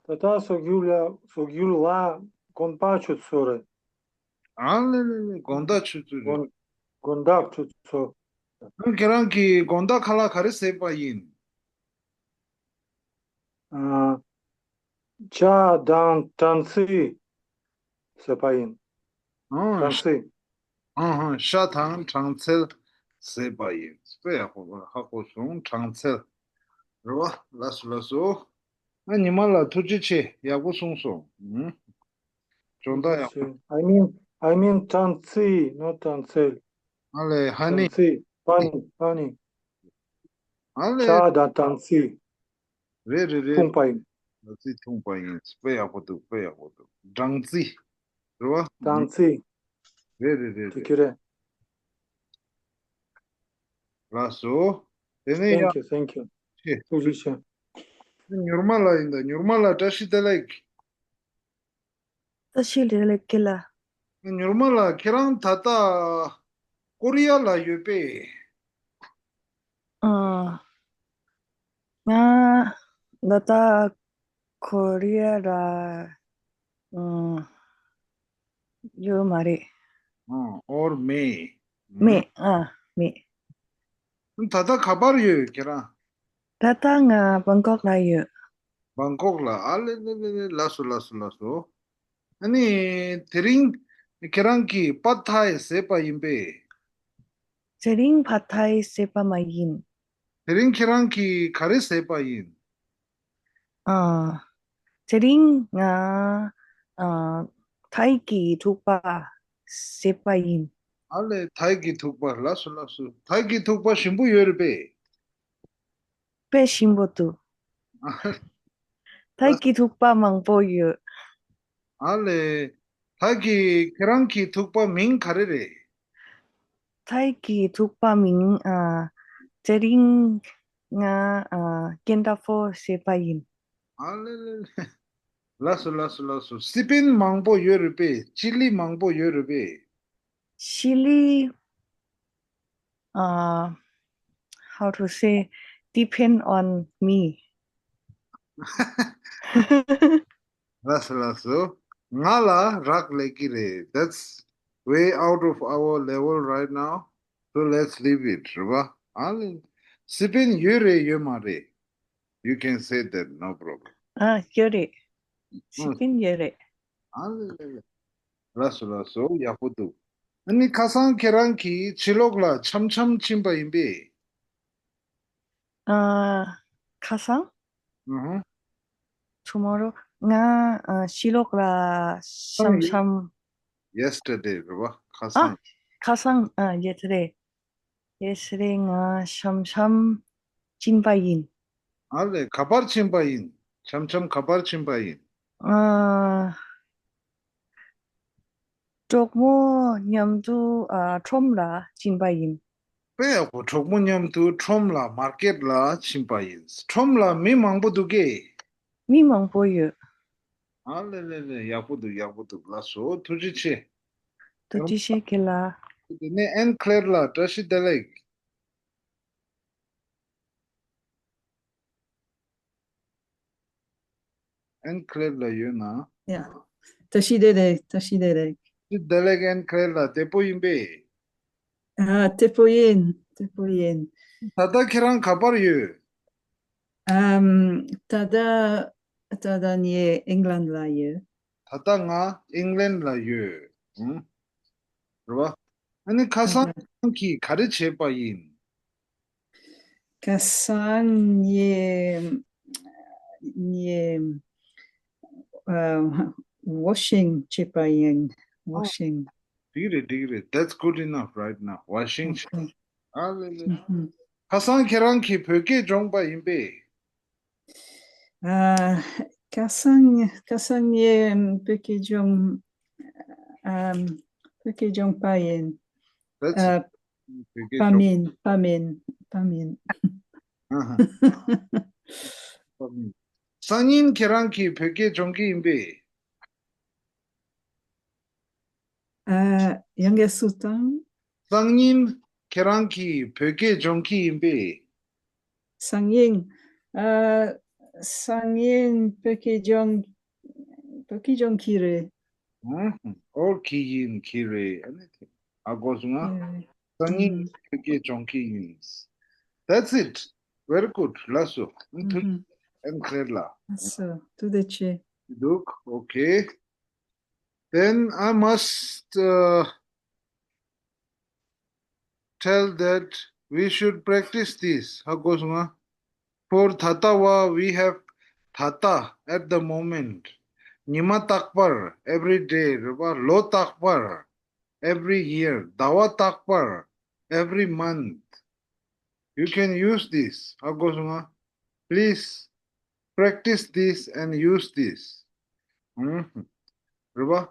ད་ལྟ་སོག་ཡུལ་ལ། སོག་ཡུལ་ལ་དགོན་པ་ཆུ་ཚོད་རེད། ཨ་ལེ་ལེ་ལེ། དགོང་དག་ཆུ་ཚོད་རེད། དགོན་དགོན་དག་ཆུ་ཚོད། ཨ། ཁྱེད་རང་གིས་དགོང་དག་ཁ་ལག་ག་རེ་བཟས་པ་ཡིན། ཨ། ཇ་དང་སྦྲང་རྩི་བཟས་པ་ཡིན། ཨང་། སྦྲང་རྩི། ཨང་། ཤ་དང་སྦྲང་རྩི་བཟས་པ་ཡིན། དཔེ་ཡག་པོ། ཧ་གོ་སོང་། སྦྲང་རྩི་རེད་པ། ལགས་སོ་ལགས་སོ། ཨ། ཉི་མ་ལགས་ཐུགས་རྗེ་ཆེ། ཡག་པོ་གསུངས་སོང་། ཨུམ། སྦྱོང་བརྡར་ཡག་པོ། I mean, I mean སྦྲང་རྩི། Not སྦྲང་རྩི། ཨ་ལེ། ཧ་ནི། སྦྲང་རྩི། ཧ་ནི། ཧ་ནི། ཨ་ལེ། ཇ་དང་སྦྲང་རྩི། རེད་རེད་རེད། འཐུང་པ་ཡིན། སྦྲང་རྩི་འཐུང་པ་ཡིན། དཔེ་ཡག་པོ་འདུག་དཔེ་ཡག་པོ་འདུག་སྦྲང་རྩི་རེད་པ། སྦྲང་རྩི། རེད་རེད་རེད་དེ་རེད། ཁྱོད་རེད། ལགས་སོ། དེ་ནས་ཡང་། Thank you, thank you. ཆེ། ཐུགས་རྗེ་ཆེ། མྱུར་མ་ལགས་ཡིན་ད། མྱུར་མ་ལགས་བཀྲ་ཤིས་བདེ་ལེགས། བཀྲ་ཤིས་བདེ་ལེགས་ཀྱི་ལགས། མྱུར་མ་ལགས། ཁྱེད་རང་ད་ལྟ་ཀོ་རི་ཡ་ལ་ཡོད་པས། ཨ། ང་ད་ལྟ་ཀོ་རི་ཡ་ལ། ཨ། ཡོད་མ་རེད། ཨ། or མེད། མེད། ཨ། མེད། ད་ལྟ་ག་པར་ཡོད་ཁྱེད་རང་། ད་ལྟ་ང་བང་ཀོག་ལ་ཡོད། བང་ཀོག་ལ། ཨ་ལེ་ལེ་ལེ་ལེ། ལགས་སོ་ལགས་སོ་ལགས་སོ། ཨ་ནི་དེ་རིང་ཁྱེད་རང་གིས་པད་ཐའི་བཟས་པ་ཡིན་པས། དེ་རིང་པད་ཐའི་བཟས་པ་མ་ཡིན། དེ་རིང་ཁྱེད་རང་གིས་ག་རེ་བཟས་པ་ཡིན། ཨ། དེ་རིང་ང་ཨ་ཐའི་གི་ཐུག་པ་བཟས་པ་ཡིན། ཨ་ལེ། ཐའི་གི་ཐུག་པ། ལགས་སོ་ལགས་སོ། ཐའི་གི་ཐུག་པ་ཞིམ་པོ་ཡོད་རེད་པས། དཔེ་ཞིམ་པོ་འདུག་ཐའི་གི་ཐུག་པ་མང་པོ་ཡོད། ཨ་ལེ། ཐའི་གི། ཁྱེད་རང་གི་ཐུག་པ་མིང་ག་རེ་རེད། ཐའི་གི་ཐུག་པ་མིང་། ཨ། དེ་རིང་ང་ཨ་ཀེན་ཏ་ཧྥོ་བཟས་པ་ཡིན། ཨ་ལེ་ལེ་ལེ། ལགས་སོ་ལགས་སོ་ལགས་སོ། སི་པན་མང་པོ་ཡོད་རེད་པས། ཅི་ལི་མང་པོ་ཡོད་རེད་པས། ཅི་ལི། ཨ། How to say, depend on me. ལགས་སོ་ལགས་སོ། ང་ལ་རག་ལས་ཀྱི་རེད། That's way out of our level right now. So let's leave it. རེད་པ། ཨ་ལེ། སི་པན་ཡོད་རེད་ཡོད་མ་རེད། You can say that, no problem. ཨ། ཡོད་རེད། སི་པན་ཡོད་རེད། ཨ་ལེ་ལེ་ལེ། ལགས་སོ་ལགས་སོ། ཡག་པོ་འདུག་ཨ་ནི་ཁ་སང་ཁྱེད་རང་གིས་ཕྱི་ལོགས་ལ་འཆམ་འཆམ་ཕྱིན་པ་ཡིན་པས། ཨ། ཁ་སང་། ཨུ་ཧུ། Tomorrow ང་ཨ་ཕྱི་ལོགས་ལ་འཆམ་འཆམ། Yesterday རེད་པ། ཁ་ཨ། སང་། ཁ་སང་། ཨ། Yesterday། Yesterday ང་འཆམ་འཆམ་ཕྱིན་པ་ཡིན། ཨ་ལེ། ག་པར་ཕྱིན་པ་ཡིན། འཆམ་འཆམ་ག་པར་ཕྱིན་པ་ཡིན། ཨ། གྲོགས་མོ་མཉམ་དུ་ཨ་ཁྲོམ་ལ་ཕྱིན་པ་ཡིན། དཔེ་ཡག་པོ། གྲོགས་མོ་མཉམ་དུ་ཁྲོམ་ལ། མར་ཀེཊ་ལ་ཕྱིན་པ་ཡིན། ཁྲོམ་ལ་མི་མང་པོ་འདུག་གས། མི་མང་པོ་ཡོད། ཨ་ལེ་ལེ་ལེ། ཡག་པོ་འདུག་ཡག་པོ་འདུག་ལགས་སོ། ཐུགས་རྗེ་ཆེ། ཐུགས་རྗེ་ཆེ་ཁྱེད་ལ། དེ་ནས་ཨན་ཁི་ལེར་ལགས། བཀྲ་ཤིས་བདེ་ལེགས། ཨན་ཁི་ལེར་ལ་ཡོད་ན། ཡ། བཀྲ་ཤིས་བདེ་ལེགས། བཀྲ་ཤིས་བདེ་ལེགས། བཀྲ་ཤིས་བདེ་ལེགས། ཨན་ཁི་ལེར་ལགས། བདེ་པོ་ཡིན་པས། ཨ། བདེ་པོ་ཡིན། བདེ་པོ་ཡིན། ད་ལྟ་ཁྱེད་རང་ག་པར་ཡོད། ཨམ། ད་ལྟ། ད་ལྟ་ངས་ཨིང་ལན་ལ་ཡོད། ད་ལྟ་ང་ཨིང་ལན་ལ་ཡོད། ཨུ། རེད་པ། ཨ་ནི་ཁ་སང་ཨ། ཁྱེད་རང་གིས་ག་རེ་བྱས་པ་ཡིན། ཁ་སང་ངས་ངས་ཨ་ཝོ་ཤིང་བྱས་པ་ཡིན། ཨོ། Washing. འགྲིག་རེད། འགྲིག་རེད། That's good enough right now. Washing. Okay. ཨ་ལེ་ལེ། ཨུ་ཧུམ། ཁ་སང་ཁྱེད་རང་གིས་བོད་སྐད་སྦྱོང་པ་ཡིན་པས། ཨ། ཁ་སང་ཁ་སང་ངས་བོད་སྐད་སྦྱོང་། ཨམ། བོད་སྐད་སྦྱོང་པ་ཡིན། That's ཨ། བོད་སྐད་པ་སྦྱོང་མིན། པ་མིན། པ་མིན། ཨ་ཧ། པ་མིན། སང་ཉིན་ཁྱེད་རང་གིས་བོད་སྐད་སྦྱོང་གི་ཡིན་པས། ཨ། ཡང་སྐྱར་གསུངས་དང་། སང་ཉིན་ཁྱེད་རང་གིས་བོད་སྐད་སྦྱོང་གི་ཡིན་པས། སང་ཉིན། ཨ། སང་ཉིན་བོད་སྐད་སྦྱོང་། བོད་སྐད་སྦྱོང་གི་རེད། ཨ། ཨོ། གི་ཡིན། གི་རེད། ཨ་ནི་དེ། ཨ། གོ་སོང་ང་། ཨེ། སང་ཉིན་ཨུམ། བོད་སྐད་སྦྱོང་གི་ཡིན། That's it. Very good. ལགས་སོ། ཨུམ། ཐུགས་རྗེ་ཆེ། ཨན་ཁེར་ལ། ལགས་སོ། ཐུགས་རྗེ་ཆེ། འདུག Okay. Then I must, uh, tell that we should practice this. ཧ་གོ་སོང་ང་། For ད་ལྟ་བ། We have ད་ལྟ། At the moment. ཉི་མ་རྟག་པར། Every day. རེད་པ། ལོ་རྟག་པར། Every year. ཟླ་བ་རྟག་པར། Every month. You can use this. ཧ་གོ་སོང་ང་། Please practice this and use this. ཨུམ། རེད་པ།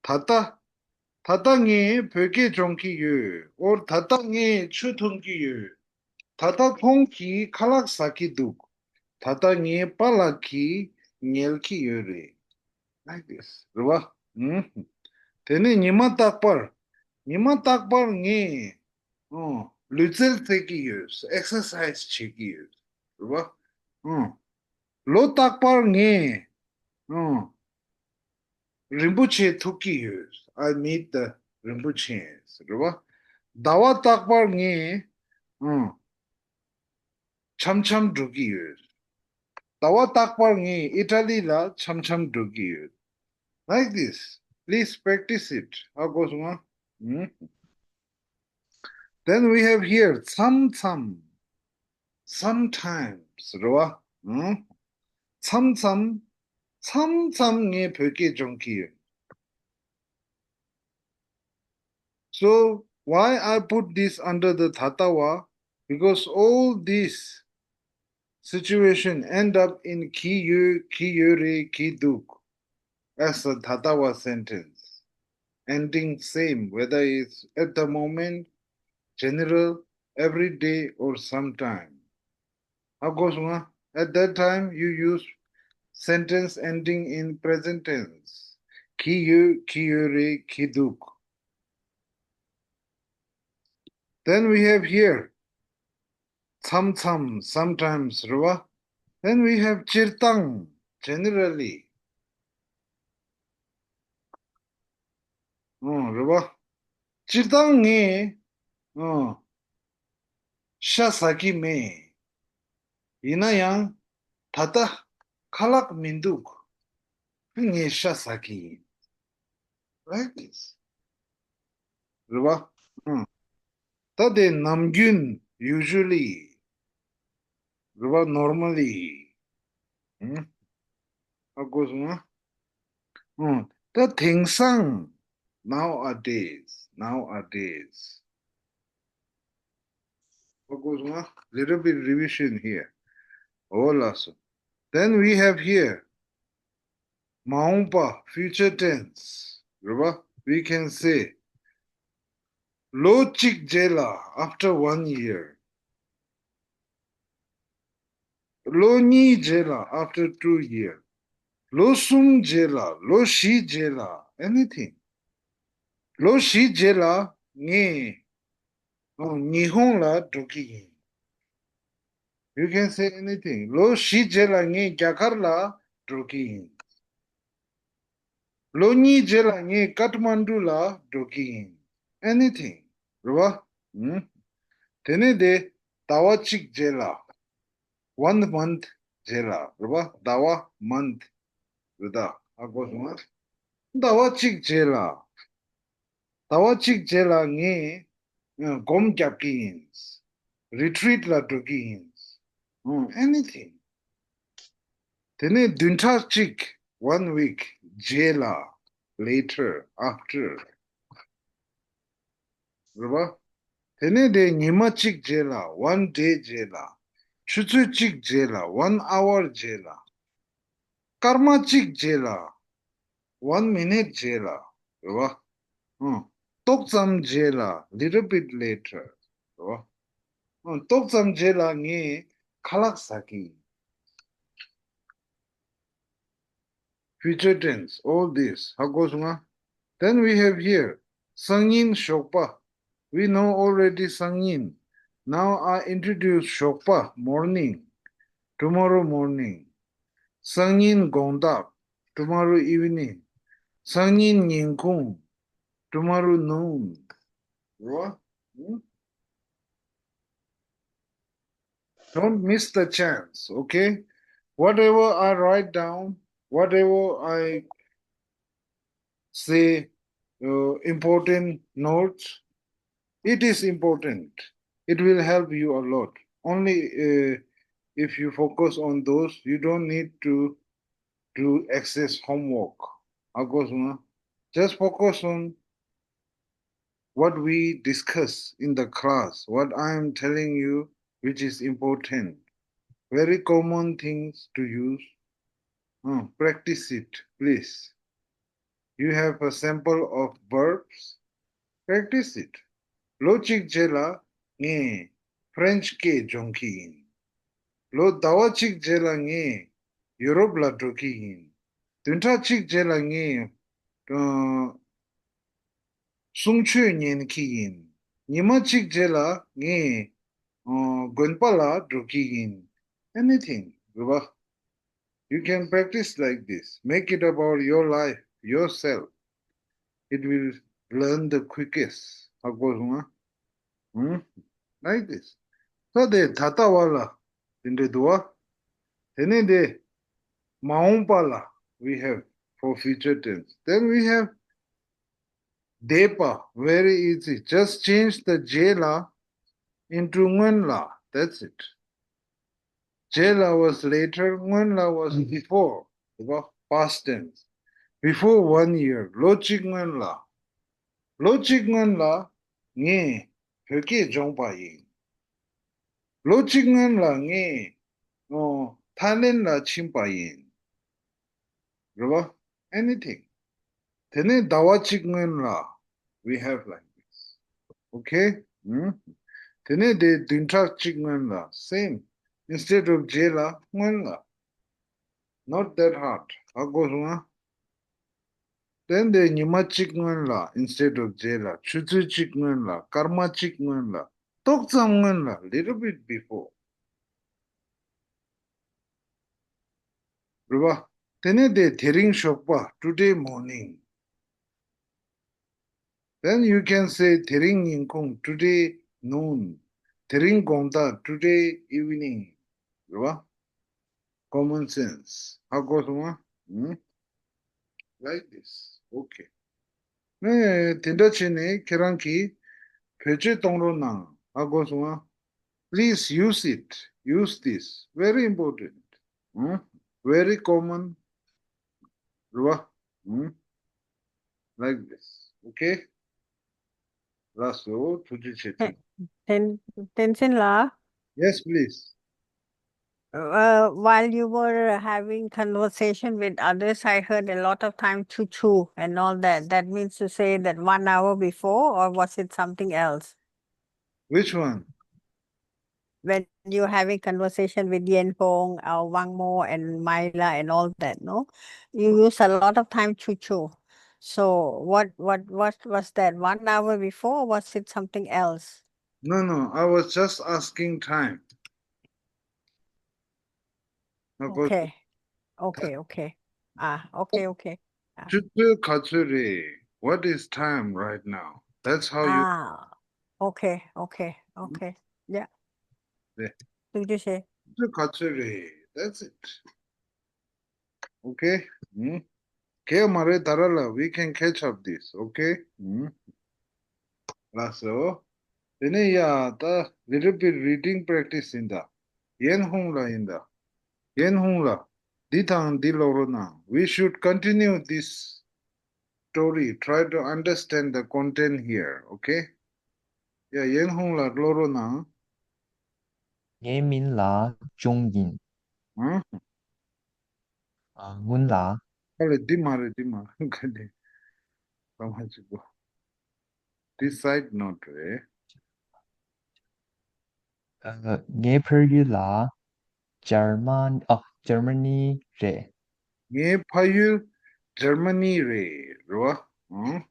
ད་ལྟ། ད་ལྟ་ངས་བོད་སྐད་སྦྱོང་གི་ཡོད། Or ད་ལྟ་ངས་ཆུ་འཐུང་གི་ཡོད། ད་ལྟ་ཁོང་གིས་ཁ་ལག་ཟ་གི་འདུག་ད་ལྟ་ངའི་པཱ་ལགས་ཀྱིས་ཉལ་གྱི་ཡོད་རེད། Like this. རེད་པ། ཨུམ། དེ་ནས་ཉི་མ་རྟག་པར། ཉི་མ་རྟག་པར་ངས། ཨོ། ལུས་རྩལ་རྩེད་ཀྱི་ཡོད། Exercise བྱེད་ཀྱི་ཡོད། རེད་པ། ཨོ། ལོ་རྟག་པར་ངས། ཨོ། རིན་པོ་ཆེ་ཐུག་གི་ཡོད། I meet the rinpoche. རེད་པ། ཟླ་བ་རྟག་པར་ངས། ཨོ། འཆམ་འཆམ་འགྲོ་གི་ཡོད། ཟླ་བ་རྟག་པར་ངས་ཨི་ཊ་ལི་ལ་འཆམ་འཆམ་འགྲོ་གི་ཡོད། Like this. Please practice it. ཧ་གོ་སོང་ང་། ཨུམ། Then we have here མཚམས་མཚམས། Sometimes. རེད་པ། ཨུམ། མཚམས་མཚམས། མཚམས་མཚམས་ངས་བོད་སྐད་སྦྱོང་གི་ཡོད། So why I put this under the ད་ལྟ་བ? Because all these situation end up in གྱི་ཡོད། གྱི་ཡོད་རེད། གྱི་འདུག as a ད་ལྟ་བ sentence, ending same, whether it's at the moment, general, every day, or sometime. ཧ་གོ་སོང་ང་། At that time, you use sentence ending in present tense. གྱི་ཡོད། གྱི་ཡོད་རེད། གྱི་འདུག Then we have here མཚམས་མཚམས། Sometimes. རེད་པ། Then we have སྤྱིར་བཏང་། Generally. ཨང་། རེད་པ། སྤྱིར་བཏང་ངས། ཨང་། ཤ་ཟ་གི་མེད། ཡིན་ན་ཡང་། ད་ལྟ་ཁ་ལག་མི་འདུག་ངས་ཤ་ཟ་གི་ཡིན། Right? རེད་པ། ཨང་། ད་དེ་ནམ་རྒྱུན། Usually. རེད་པ། Normally. ཨང་། ཧ་གོ་སོང་ང་། ཨང་། ད་དེང་སང་། Nowadays. Nowadays. ཧ་གོ་སོང་ང་། Little bit revision here. ཨོ་ལགས་སོ། Then we have here མ་འོངས་པ། Future tense. རེད་པ། We can say ལོ་གཅིག་རྗེས་ལ། After one year. ལོ་གཉིས་རྗེས་ལ། After two year. ལོ་གསུམ་རྗེས་ལ། ལོ་བཞི་རྗེས་ལ། Anything. ལོ་བཞི་རྗེས་ལ་ངས། ཨོ། ཉི་ཧོང་ལ་འགྲོ་གི་ཡིན། You can say anything. ལོ་བཞི་རྗེས་ལ་ངས་རྒྱ་གར་ལ་འགྲོ་གི་ཡིན། ལོ་གཉིས་རྗེས་ལ་ངས་ཀཏ་མན་ཌུ་ལ་འགྲོ་གི་ཡིན། Anything. རེད་པ། ཨང་། དེ་ནས་དེ་ཟླ་བ་གཅིག་རྗེས་ལ། One month རྗེས་ལ། རེད་པ། ཟླ་བ། Month. རེད་ད། ཧ་གོ་སོང་ང་། ཟླ་བ་གཅིག་རྗེས་ལ། ཟླ་བ་གཅིག་རྗེས་ལ་ངས། ཨ། སྒོམ་རྒྱག་གི་ཡིན། Retreat ལ་འགྲོ་གི་ཡིན། ཨང་། Anything. དེ་ནས་བདུན་ཕྲག་གཅིག One week རྗེས་ལ། later, after. རེད་པ། དེ་ནས་དེ་ཉི་མ་གཅིག་རྗེས་ལ། one day རྗེས་ལ། ཆུ་ཚོད་གཅིག་རྗེས་ལ། one hour རྗེས་ལ། སྐར་མ་གཅིག་རྗེས་ལ། one minute རྗེས་ལ། རེད་པ། ཨང་། ཏོག་ཙམ་རྗེས་ལ། little bit later རེད་པ། ཨང་། ཏོག་ཙམ་རྗེས་ལ་ངས་ཁ་ལག་ཟ་གི་ཡིན། Future tense, all this. ཧ་གོ་སོང་ང་། Then we have here སང་ཉིན་ཞོགས་པ། We know already སང་ཉིན། Now I introduce ཞོགས་པ། Morning. Tomorrow morning. སང་ཉིན་དགོང་དག Tomorrow evening. སང་ཉིན་ཉིན་གུང Tomorrow noon. རེད་པ། ཧུམ། Don't miss the chance, okay? Whatever I write down, whatever I say, uh, important notes, it is important. It will help you a lot. Only, uh, if you focus on those, you don't need to do excess homework. ཧ་གོ་སོང་ང་། Just focus on what we discuss in the class, what I am telling you, which is important. Very common things to use. Uh, practice it, please. You have a sample of verbs. Practice it. ལོ་གཅིག་རྗེས་ལ་ངས་ཕ་རན་ཆི་སྐད་སྦྱོང་གི་ཡིན། ལོ་ཟླ་བ་གཅིག་རྗེས་ལ་ངས་ཡུ་རོབ་ལ་འགྲོ་གི་ཡིན། བདུན་ཕྲག་གཅིག་རྗེས་ལ་ངས། ཨ། གསུང་ཆོས་ཉན་གྱི་ཡིན། ཉི་མ་གཅིག་རྗེས་ལ་ངས། ཨ། དགོན་པ་ལ་འགྲོ་གི་ཡིན། Anything, རེད་པ། You can practice like this. Make it about your life, yourself. It will learn the quickest. ཧ་གོ་སོང་ང་། ཧུམ། Like this. ད་དེ་ད་ལྟ་བ་ལ་དེ་འདྲ་འདུག་པ། དེ་ནས་དེ་མ་འོངས་པ་ལ། We have for future tense. Then we have འདས་པ། Very easy. Just change the རྗེས་ལ་into སྔོན་ལ། That's it. རྗེས་ལ་was later, སྔོན་ལ་was before. རེད་པ། Past tense. Before one year. ལོ་གཅིག་སྔོན་ལ། ལོ་གཅིག་སྔོན་ལ་ངས་བོད་སྐད་སྦྱོང་པ་ཡིན། ལོ་གཅིག་སྔོན་ལ་ངས། ཨོ། ཐའི་ལེན་ལ་ཕྱིན་པ་ཡིན། རེད་པ། Anything. དེ་ནས་ཟླ་བ་གཅིག་སྔོན་ལ། We have like this. Okay? ཨུམ། དེ་ནས་དེ་བདུན་ཕྲག་གཅིག་སྔོན་ལ། Same. Instead of རྗེས་ལ་སྔོན་ལ། Not that hard. ཧ་གོ་སོང་ང་། དེ་ནས་དེ་ཉི་མ་གཅིག་སྔོན་ལ། Instead of རྗེས་ལ། ཆུ་ཚོད་གཅིག་སྔོན་ལ། སྐར་མ་གཅིག་སྔོན་ལ། ཏོག་ཙམ་སྔོན་ལ། Little bit before. རེད་པ། དེ་ནས་དེ་དེ་རིང་ཞོགས་པ། Today morning. Then you can say དེ་རིང་ཉིན་གུང་། Today noon. དེ་རིང་དགོང་དག། Today evening. རེད་པ། Common sense. ཧ་གོ་སོང་ང་། ཨུམ། Like this. Okay. ཨེ། དེ་འདྲ་བྱས་ནས་ཁྱེད་རང་གིས་བེད་སྤྱོད་གཏོང་རོགས་གནང་། ཧ་གོ་སོང་ང་། Please use it. Use this. Very important. ཨུམ། Very common. རེད་པ། ཨུམ། Like this. Okay? ལགས་སོ། ཐུགས་རྗེ་ཆེ། བསྟན་བསྟན་འཛིན་ལགས། Yes, please. Uh, while you were having conversation with others, I heard a lot of time choo choo and all that. That means to say that one hour before, or was it something else? Which one? When you having conversation with Yen Hong, uh, Wang Mo, and Myla, and all that, no? You use a lot of time choo choo. So what what what was that? One hour before, or was it something else? No, no, I was just asking time. Okay. Okay, okay. Ah, okay, okay. Ah. ཆུ་ཚོད་ག་ཚོད་རེད། What is time right now? That's how you. Ah, okay, okay, okay. Yeah. ཐུགས་རྗེ་ཆེ། ཆུ་ཚོད་ག་ཚོད་རེད། That's it. Okay? ཨུམ། གས་མ་རེད་ད་ར་ལ། We can catch up this. Okay? ཨུམ། ལགས་སོ། དེ་ནས་ཡ་ད་little bit reading practice ཡིན་ད། ཡན་ཧུང་ལ་ཡིན་ད། ཡན་ཧུང་ལ། འདི་དང་འདི་ཀློག་རོགས་གནང་། We should continue this. story. Try to understand the content here, okay? ཡ། ཡན་ཧུང་ལགས་ཀློག་རོགས་གནང་། ངའི་མིང་ལ་ཅུང་ཡིན། ཨང་། ཨ། སྔོན་ལ། ཨ་ལེ། འདི་མ་རེད། འདི་མ་རེད། ག་འདི། ལ་མ་གཅིག་པོ། འདི་side note རེད། ཨ། ངའི་ཕ་ཡུལ་ལ་འཇར་མན། ཨ། འཇར་མ་ནི་རེད། ངའི་ཕ་ཡུལ་འཇར་མ་ནི་རེད། རེད་བ། ཨང་།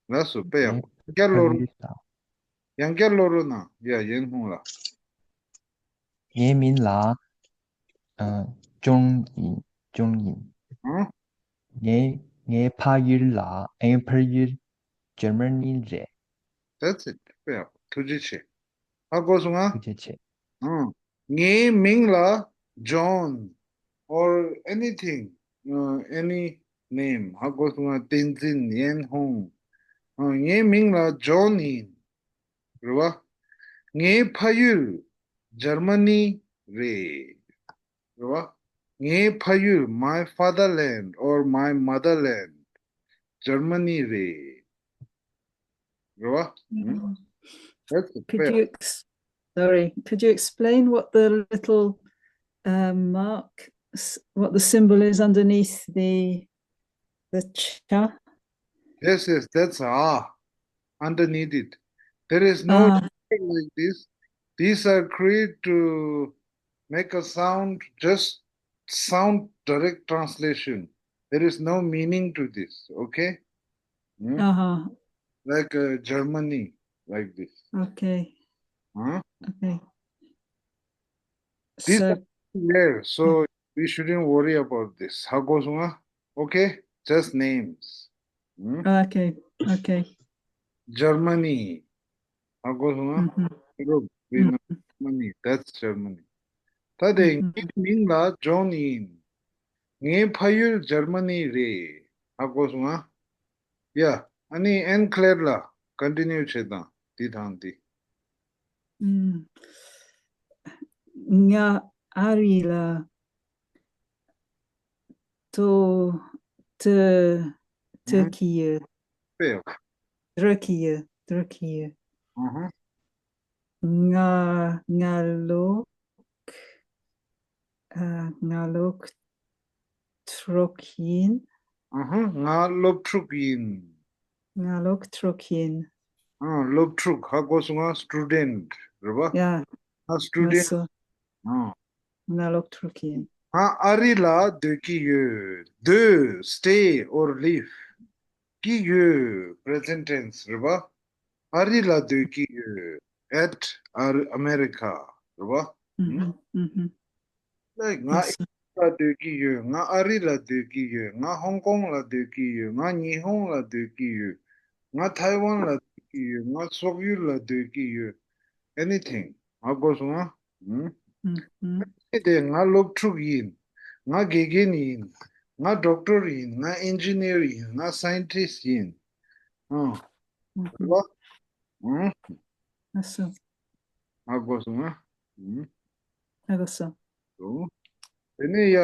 ལགས་སོ། དཔེ་ཡག་པོ། ཡང་བསྐྱར་ཀློག་རོགས། ཡང་བསྐྱར་ཀློག་རོགས་གནང་། ཡ། ཡན་ཧུང་ལགས། ངའི་མིང་ལ། ཨ། ཅུང་ཡིན། ཅུང་ཡིན། ཨང་། ངའི་ངའི་ཕ་ཡུལ་ལ། ངའི་ཕ་ཡུལ་འཇར་མ་ནི་རེད། That's it. དཔེ་ཡག་པོ། ཐུགས་རྗེ་ཆེ། ཧ་གོ་སོང་ང་། ཐུགས་རྗེ་ཆེ། ཨང་། ངའི་མིང་ལ་John or anything, uh, any name. ཧ་གོ་སོང་ང་། བསྟན་འཛིན། ཡན་ཧུང་། ཨང་། ངའི་མིང་ལ་ཇོན་ཡིན། རེད་བ། ངའི་ཕ་ཡུལ་འཇར་མ་ནི་རེད། རེད་བ། ངའི་ཕ་ཡུལ། my fatherland or my motherland འཇར་མ་ནི་རེད། རེད་བ། ཨང་། That's it. Could you ex- sorry, could you explain what the little, um, mark, s- what the symbol is underneath the the cha? Yes, yes, that's ah. Underneath it, there is no ah like this. These are created to make a sound, just sound direct translation. There is no meaning to this, okay? Hmm? Uh-huh. Like uh, Germany, like this. Okay. Huh? Okay. These so, are there, so we shouldn't worry about this. ཧ་གོ་སོང་ང་། Okay? Just names. Hmm? Okay, okay. Germany. ཧ་གོ་སོང་ང་། Mm-hmm. Europe, we know Germany. That's Germany. ད་དེ་ངའི་མིང་ལ་ཇོན་ཡིན། ངའི་ཕ་ཡུལ་འཇར་མ་ནི་རེད། ཧ་གོ་སོང་ང་། ཡ། ཨ་ནི་ཨན་ཁ་ལེར་ལ་ཀོན་ཊི་ནིའུ་བྱེད་དང་། འདི་དང་འདི། ཨུམ། ང་ཨ་རི་ལ་ཐོ་ཐོ་ཐོ་ཧུམ། གི་ཡོད། དཔེ་ཡག་པོ། ཐོ་གི་ཡོད། ཐོ་གི་ཡོད། ཨུ་ཧུ། ང་ང་ལོ་ཨ། ང་ལོ་དྲུག་ཡིན། ཨུ་ཧུ། ང་སློབ་ཕྲུག་ཡིན། ང་ལོ་དྲུག་ཡིན། ཨ། སློབ་ཕྲུག་ཧ་གོ་སོང་ང་། སི་ཊུ་ཌེན་ཊི་རེད་བ། ཡ། ང་སི་ཊུ་ཌེན་ཊི། ལགས་སོ། ཨ། ང་སློབ་ཕྲུག་ཡིན། ང་ཨ་རི་ལ་སྡོད་ཀྱི་ཡོད། སྡོད། Stay or live. ཀྱི་ཡོད། པི་རེ་ཛེན་ཊི་ཊེན་སི་རེད་བ། ཨ་རི་ལ་སྡོད་ཀྱི་ཡོད། At Ar- America རེད་བ། ཨུ་ཧུ། ཨུ་ཧུ། ལའིཀ་ང་ཨི་ལགས་སོ། ལ་སྡོད་ཀྱི་ཡོད། ང་ཨ་རི་ལ་སྡོད་ཀྱི་ཡོད། ང་ཧོང་ཀོང་ལ་སྡོད་ཀྱི་ཡོད། ང་ཉི་ཧོང་ལ་སྡོད་ཀྱི་ཡོད། ང་ཐའེ་ཝན་ལ་སྡོད་ཀྱི་ཡོད། ང་སོག་ཡུལ་ལ་སྡོད་ཀྱི་ཡོད། Anything. ཧ་གོ་སོང་ང་། ཨུ་ཧུ། དེ་ང་སློབ་ཕྲུག་ཡིན། ང་དགེ་རྒན་ཡིན། ང་ཌོག་ཊར་ཡིན། ང་ཨིན་ཇི་ནི་ཡར་ཡིན། ང་སའིན་ཊིསི་ཊི་ཡིན། ཨང་། ཨུ་ཧུ། རེད་བ། ཨང་། ལགས་སོ། ཧ་གོ་སོང་ང་། ཨུ་ཧུ། ལགས་སོ། དེ་ནས་ཡ།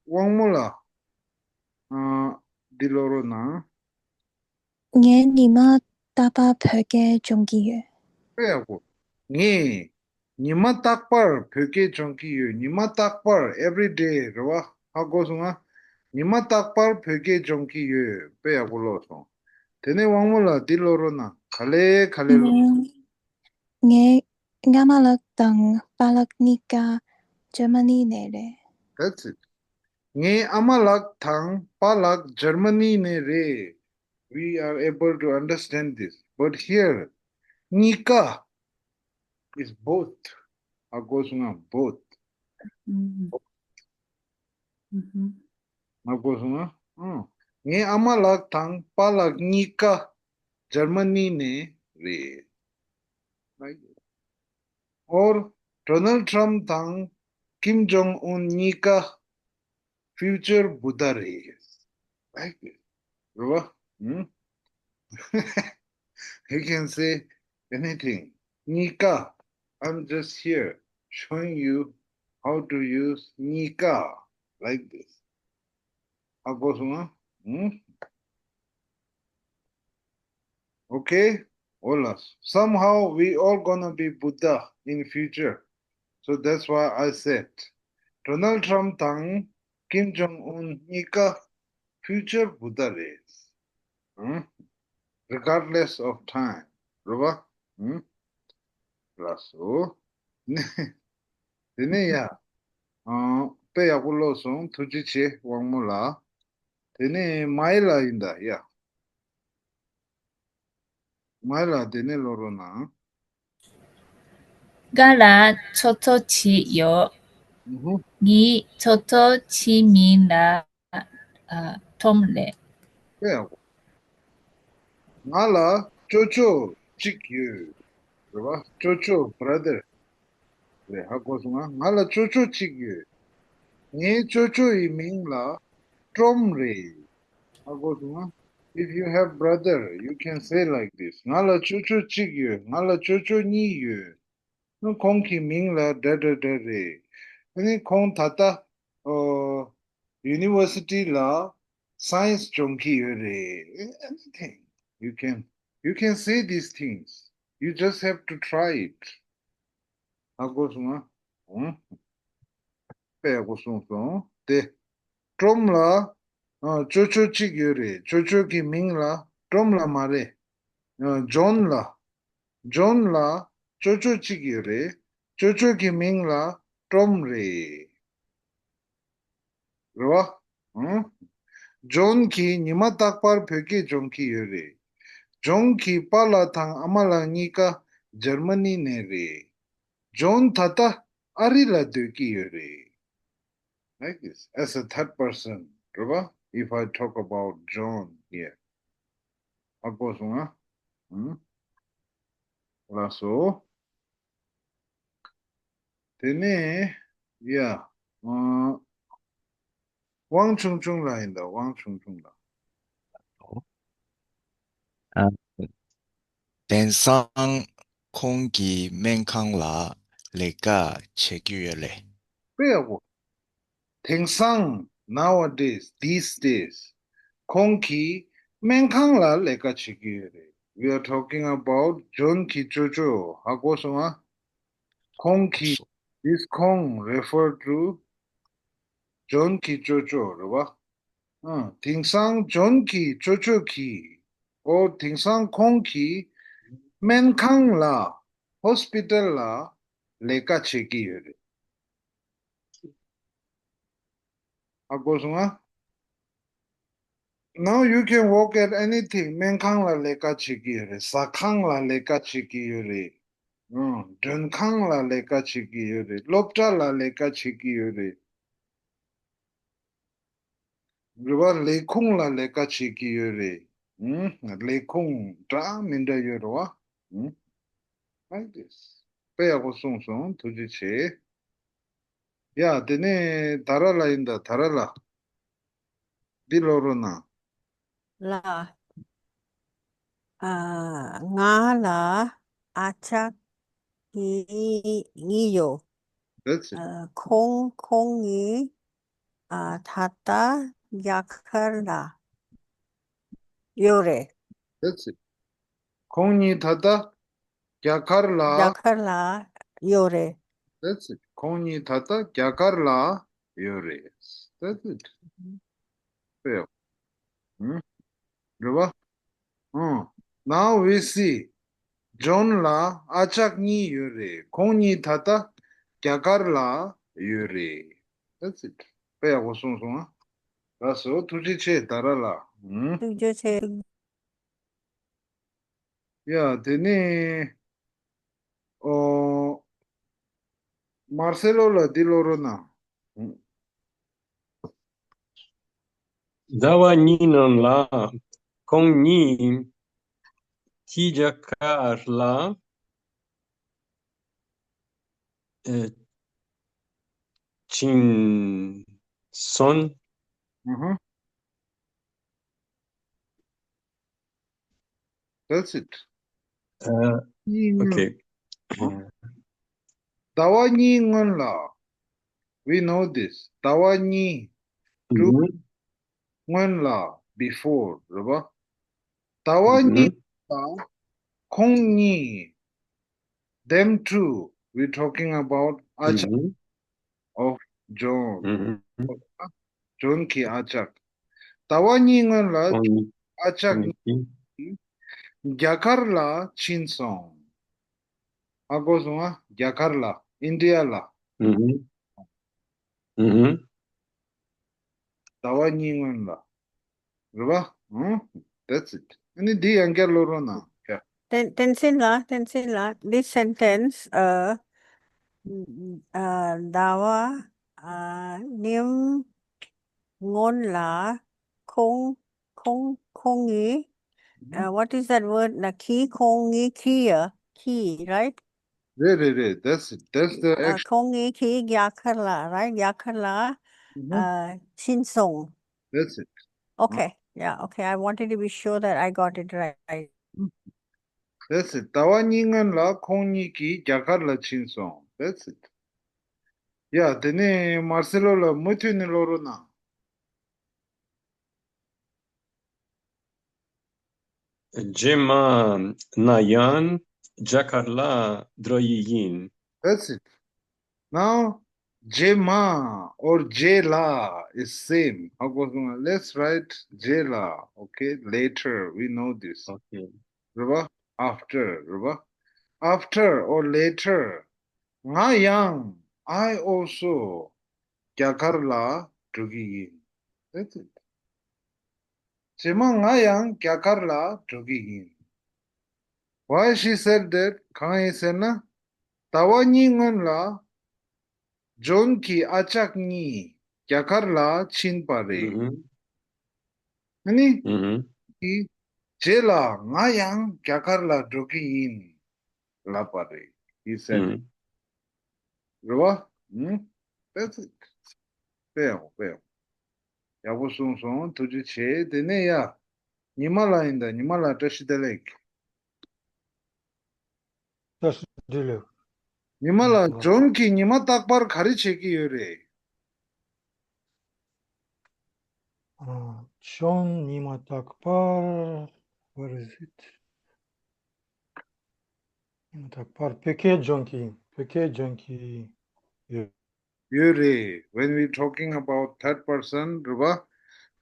དབང་མོ་ལགས། ཨ། འདི་ཀློག་རོགས་གནང་། ངས་ཉི་མ་རྟག་པར་བོད་སྐད་སྦྱོང་གི་ཡོད། དཔེ་ཡག་པོ། ངས་ཉི་མ་རྟག་པར་བོད་སྐད་སྦྱོང་གི་ཡོད། ཉི་མ་རྟག་པར། Every day རེད་བ། ཧ་གོ་སོང་ང་། ཉི་མ་རྟག་པར་བོད་སྐད་སྦྱོང་གི་ཡོད། དཔེ་ཡག་པོ་ཀློག་སོང་། དེ་ནས་དབང་མོ་ལགས་འདི་ཀློག་རོགས་གནང་། ག་ལེ་ག་ལེ་ཀློག་ངས་ངའི་ཨ་མ་ལགས་དང་པཱ་ལགས་གཉིས་ཀ་འཇར་མ་ནི་ནས་རེད། That's it. ངའི་ཨ་མ་ལགས་དང་པཱ་ལགས་འཇར་མ་ནི་ནས་རེད། We are able to understand this. But here, གཉིས་ཀ་is both. ཧ་གོ་སོང་ང་། Both. ཨུ་ཧུ། ཧ་གོ་སོང་ང་། ཨང་། ངའི་ཨ་མ་ལགས་དང་པཱ་ལགས་གཉིས་ཀ་འཇར་མ་ནི་ནས་རེད། Right? Or Donald Trump དང་ཀིམ་ཇོང་ཨུན་གཉིས་ཀ་future Buddha རེད། Right? རེད་བ། ཧུམ། You can say anything. གཉིས་ཀ། I'm just here showing you how to use གཉིས་ཀ like this. ཧ་གོ་སོང་ང་། ཧུམ། Okay? འོ་ལགས་སོ། Somehow we all gonna be Buddha in future. So that's why I said, Donald Trump དང་Kim Jong Un གཉིས་ཀ་future Buddha རེད། ཨང་། Regardless of time. རེད་པ། ཨང་། ལགས་སོ། དེ་ནས་ཡ། ཨང་། དཔེ་ཡག་པོ་ཀློག་སོང་། ཐུགས་རྗེ་ཆེ་དབང་མོ་ལགས། དེ་ནས་མའི་ལགས་ཡིན་ད་ཡ། མའི་ལགས་དེ་ནས་ཀློག་རོགས་གནང་། ང་ལ་ཅོ་ཅོ་གཅིག་ཡོད། ཨུ་ཧུ། ངས་ཅོ་ཅོ་གཅིག་མིང་ལ་ཨ་ཊོམ་ལབ། དཔེ་ཡག་པོ། ང་ལ་ཅོ་ཅོ་གཅིག་ཡོད། རེད་པ། ཅོ་ཅོ། Brother རེད། ཧ་གོ་སོང་ང་། ང་ལ་ཅོ་ཅོ་གཅིག་ཡོད། ངའི་ཅོ་ཅོ་ཡི་མིང་ལ་ཊོམ་རེད། ཧ་གོ་སོང་ང་། If you have brother, you can say like this. ང་ལ་ཅོ་ཅོ་གཅིག་ཡོད། ང་ལ་ཅོ་ཅོ་གཉིས་ཡོད། ཁོང་གི་མིང་ལ་འདྲ་འདྲ་འདྲ་རེད། ཨ་ནི་ཁོང་ད་ལྟ་ཨོ་ཡུ་ནི་ཝར་སི་ཊི་ལ་སའེན་སི་སྦྱོང་གི་ཡོད་རེད། Anything. You can, you can say these things. You just have to try it. ཧ་གོ་སོང་ང་། ཨང་། དཔེ་ཡག་པོ་གསུངས་སོང་། དེ་ཊོམ་ལ་ཨ་ཅོ་ཅོ་གཅིག་ཡོད་རེད། ཅོ་ཅོ་གི་མིང་ལ་ཊོམ་ལ་མ་རེད། ཨ་ཇོན་ལ། ཇོན་ལ་ཅོ་ཅོ་གཅིག་ཡོད་རེད། ཅོ་ཅོ་གི་མིང་ལ་ཊོམ་རེད། རེད་པ། ཨང་། ཇོན་གྱིས་ཉི་མ་རྟག་པར་བོད་སྐད་སྦྱོང་གི་ཡོད་རེད། ཇོན་གྱི་པཱ་ལགས་དང་ཨ་མ་ལགས་གཉིས་ཀ་འཇར་མ་ནི་ནས་རེད། ཇོན་ད་ལྟ་ཨ་རི་ལ་སྡོད་ཀྱི་ཡོད་རེད། Like this, as a third person, རེད་པ། If I talk about John here. ཧ་གོ་སོང་ང་། ཨང་། ལགས་སོ། དེ་ནས་ཡ། ཨ། དབང་ཆུང་ཆུང་ལགས་ཡིན་ད། དབང་ཆུང་ཆུང་ལགས། ཨ། དེང་སང་ཁོང་གི་སྨན་ཁང་ལ་ལས་ཀ་བྱེད་ཀྱི་ཡོད་ལེ། དཔེ་ཡག་པོ། དེང་སང་། Nowadays, these days. ཁོང་གིས་སྨན་ཁང་ལ་ལས་ཀ་བྱེད་ཀྱི་ཡོད་རེད། We are talking about ཇོན་གྱི་ཅོ་ཅོ། ཧ་གོ་སོང་ང་། ཁོང་གིས། This ཁོང་refer to ཇོན་གྱི་ཅོ་ཅོ་རེད་པ། ཨ། དེང་སང་ཇོན་གྱི་ཅོ་ཅོ་གིས། ཨོ། དེང་སང་ཁོང་གིས་སྨན་ཁང་ལ། ཧོ་སི་པི་ཊལ་ལ་ལས་ཀ་བྱེད་ཀྱི་ཡོད་རེད། ཧ་གོ་སོང་ང་། Now you can work at anything. སྨན་ཁང་ལ་ལས་ཀ་བྱེད་ཀྱི་ཡོད་རེད། ཟ་ཁང་ལ་ལས་ཀ་བྱེད་ཀྱི་ཡོད་རེད། ཨང་། མགྲོན་ཁང་ལ་ལས་ཀ་བྱེད་ཀྱི་ཡོད་རེད། སློབ་གྲྭ་ལ་ལས་ཀ་བྱེད་ཀྱི་ཡོད་རེད། རེད་པ། ལས་ཁུངས་ལ་ལས་ཀ་བྱེད་ཀྱི་ཡོད་རེད། ཨང་། ལས་ཁུངས་འདྲ་མི་འདྲ་ཡོད་རེད་པ། ཨང་། Like this. དཔེ་ཡག་པོ་གསུངས་སོང་། ཐུགས་རྗེ་ཆེ། ཡ། དེ་ནས་དྷ་ར་ལ་ཡིན་ད། དྷ་ར་ལ། འདི་ཀློག་རོགས་གནང་། ལ། ཨ། ང་ལ་ཨ་ཅག་གཉིས་གཉིས་ཡོད། That's it. ཨ། ཁོང་ཁོང་གཉིས། ཨ། ད་ལྟ་རྒྱ་གར་ལ་ཡོད་རེད། That's it. ཁོང་གཉིས་ད་ལྟ་རྒྱ་གར་ལ། རྒྱ་གར་ལ་ཡོད་རེད། That's it. ཁོང་གཉིས་ད་ལྟ་རྒྱ་གར་ལ་ཡོད་རེད། That's it. དཔེ་ཡག་པོ། ཨང་། རེད་པ། ཨང་། Now we see. ཇོན་ལ་ཨ་ཅག་གཉིས་ཡོད་རེད། ཁོང་གཉིས་ད་ལྟ་རྒྱ་གར་ལ་ཡོད་རེད། That's it. དཔེ་ཡག་པོ་གསུངས་སོང་ང་། ལགས་སོ། ཐུགས་རྗེ་ཆེ་དྷ་ར་ལ། ཨང་། ཐུགས་རྗེ་ཆེ། ཡ། དེ་ནས་ཨོ། མར་སེ་ལོ་ལ་འདི་ཀློག་རོགས་གནང་། ཟླ་བ་གཉིས་ནང་ལ་ཁོང་གཉིས་ཕྱི་རྒྱལ་ཁག་ལ་ཨེ་ཕྱིན་སོང་། ཨུ་ཧུ། That's it. ཨ། གཉིས་སྔོན། Okay. ཟླ་བ་གཉིས་སྔོན་ལ། We know this. ཟླ་བ་གཉིས། two. ཨུ་ཧུ། སྔོན་ལ། Before. རེད་པ། ཟླ་བ་གཉིས། ཨུ་ཧུ། ལ་ཁོང་གཉིས། Them two, we talking about ཨ་ཅག of John. ཇོན་གྱི་ཨ་ཅག་ཟླ་བ་གཉིས་སྔོན་ལ་ཨ་ཅག་རྒྱ་གར་ལ་ཕྱིན་སོང་། ཧ་གོ་སོང་ཨ། རྒྱ་གར་ལ། ཨིན་ཌི་ཡ་ལ། ཟླ་བ་གཉིས་སྔོན་ལ། རེད་པ། ཨང་། That's it. ཨ་ནི་འདི་ཡང་བསྐྱར་ཀློག་རོགས་གནང་། ཡ། བསྟན་བསྟན་འཛིན་ལགས། བསྟན་འཛིན་ལགས། This sentence, uh, uh, ཟླ་བ་uh, ཉིན་སྔོན་ལ་ཁོང་ཁོང་ཁོང་གིས། Uh, what is that word? ན་ཁྱི། ཁོང་གཉིས་ཁྱི་ཡ། ཁྱི། Right? རེད་རེད་རེད། That's it. That's the uh, action. ཁོང་གཉིས་ཁྱི་རྒྱ་གར་ལ། Right? རྒྱ་གར་ལ་uh, ཕྱིན་སོང་། That's it. Okay. Yeah, okay. I wanted to be sure that I got it right. That's it. ཟླ་བ་གཉིས་སྔོན་ལ་ཁོང་གཉིས་ཀྱིས་རྒྱ་གར་ལ་ཕྱིན་སོང་། That's it. ཡ། དེ་ནས་མར་སེ་ལོ་ལགས། མུ་མཐུད་ནས་ཀློག་རོགས་གནང་། རྗེས་མ་ང་ཡང་རྒྱ་གར་ལ་འགྲོ་ཡི་ཡིན། That's it. Now རྗེས་མ་or རྗེས་ལ་is same. ཧ་གོ་སོང་ང་། Let's write རྗེས་ལ། Okay, later, we know this. Okay. རེད་པ། After རེད་པ། After or later. ང་ཡང་། I also རྒྱ་གར་ལ་འགྲོ་གི་ཡིན། That's it. རྗེས་མ་ང་ཡང་རྒྱ་གར་ལ་འགྲོ་གི་ཡིན། Why she said that? གང་ཡིན་ཟེར་ན། ཟླ་བ་གཉིས་སྔོན་ལ་ཇོན་གྱི་ཨ་ཅག་གཉིས་རྒྱ་གར་ལ་ཕྱིན་པ་རེད། ཨ་ནི། རྗེས་ལ་ང་ཡང་རྒྱ་གར་ལ་འགྲོ་གི་ཡིན་ལབ་པ་རེད། He said. རེད་པ། That's it. དཔེ་ཡག་པོ། དཔེ་ཡག་པོ། ཡག་པོ་གསུངས་སོང་། ཐུགས་རྗེ་ཆེ། དེ་ནས་ཡ། ཉི་མ་ལགས་ཡིན་ད། ཉི་མ་ལགས་བཀྲ་ཤིས་བདེ་ལེགས། བཀྲ་ཤིས་བདེ་ལེགས། ཉི་མ་ལགས། ཇོན་གྱིས་ཉི་མ་རྟག་པར་ག་རེ་བྱེད་ཀྱི་ཡོད་རེད། ཨ། ཇོན་ཉི་མ་རྟག་པར། Where is it? ཉི་མ་རྟག་པར་བོད་སྐད་སྦྱོང་གི། བོད་སྐད་སྦྱོང་གི་ཡོད། ཡོད་རེད། When we talking about third person རེད་པ།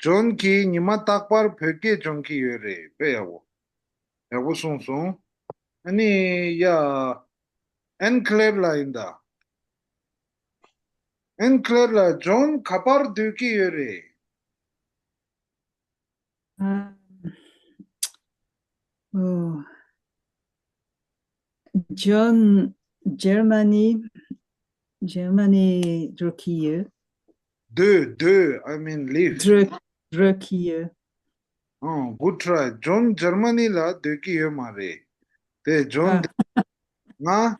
ཇོན་གྱིས་ཉི་མ་རྟག་པར་བོད་སྐད་སྦྱོང་གི་ཡོད་རེད། དཔེ་ཡག་པོ། ཡག་པོ་གསུངས་སོང་། ཨ་ནི་ཡ། ཨན་ཁི་ལེབ་ལགས་ཡིན་ད། ཨན་ཁི་ལེབ་ལགས། ཇོན་ག་པར་སྡོད་ཀྱི་ཡོད་རེད། ཨ། ཨོ། ཇོན་འཇར་མ་ནི། འཇར་མ་ནི་འགྲོ་གི་ཡོད། སྡོད། སྡོད། I mean live. འགྲོ་འགྲོ་གི་ཡོད། ཨང་། Good try. ཇོན་འཇར་མ་ནི་ལ་སྡོད་ཀྱི་ཡོད་མ་རེད། དེ་ཇོན། ཨ། ང་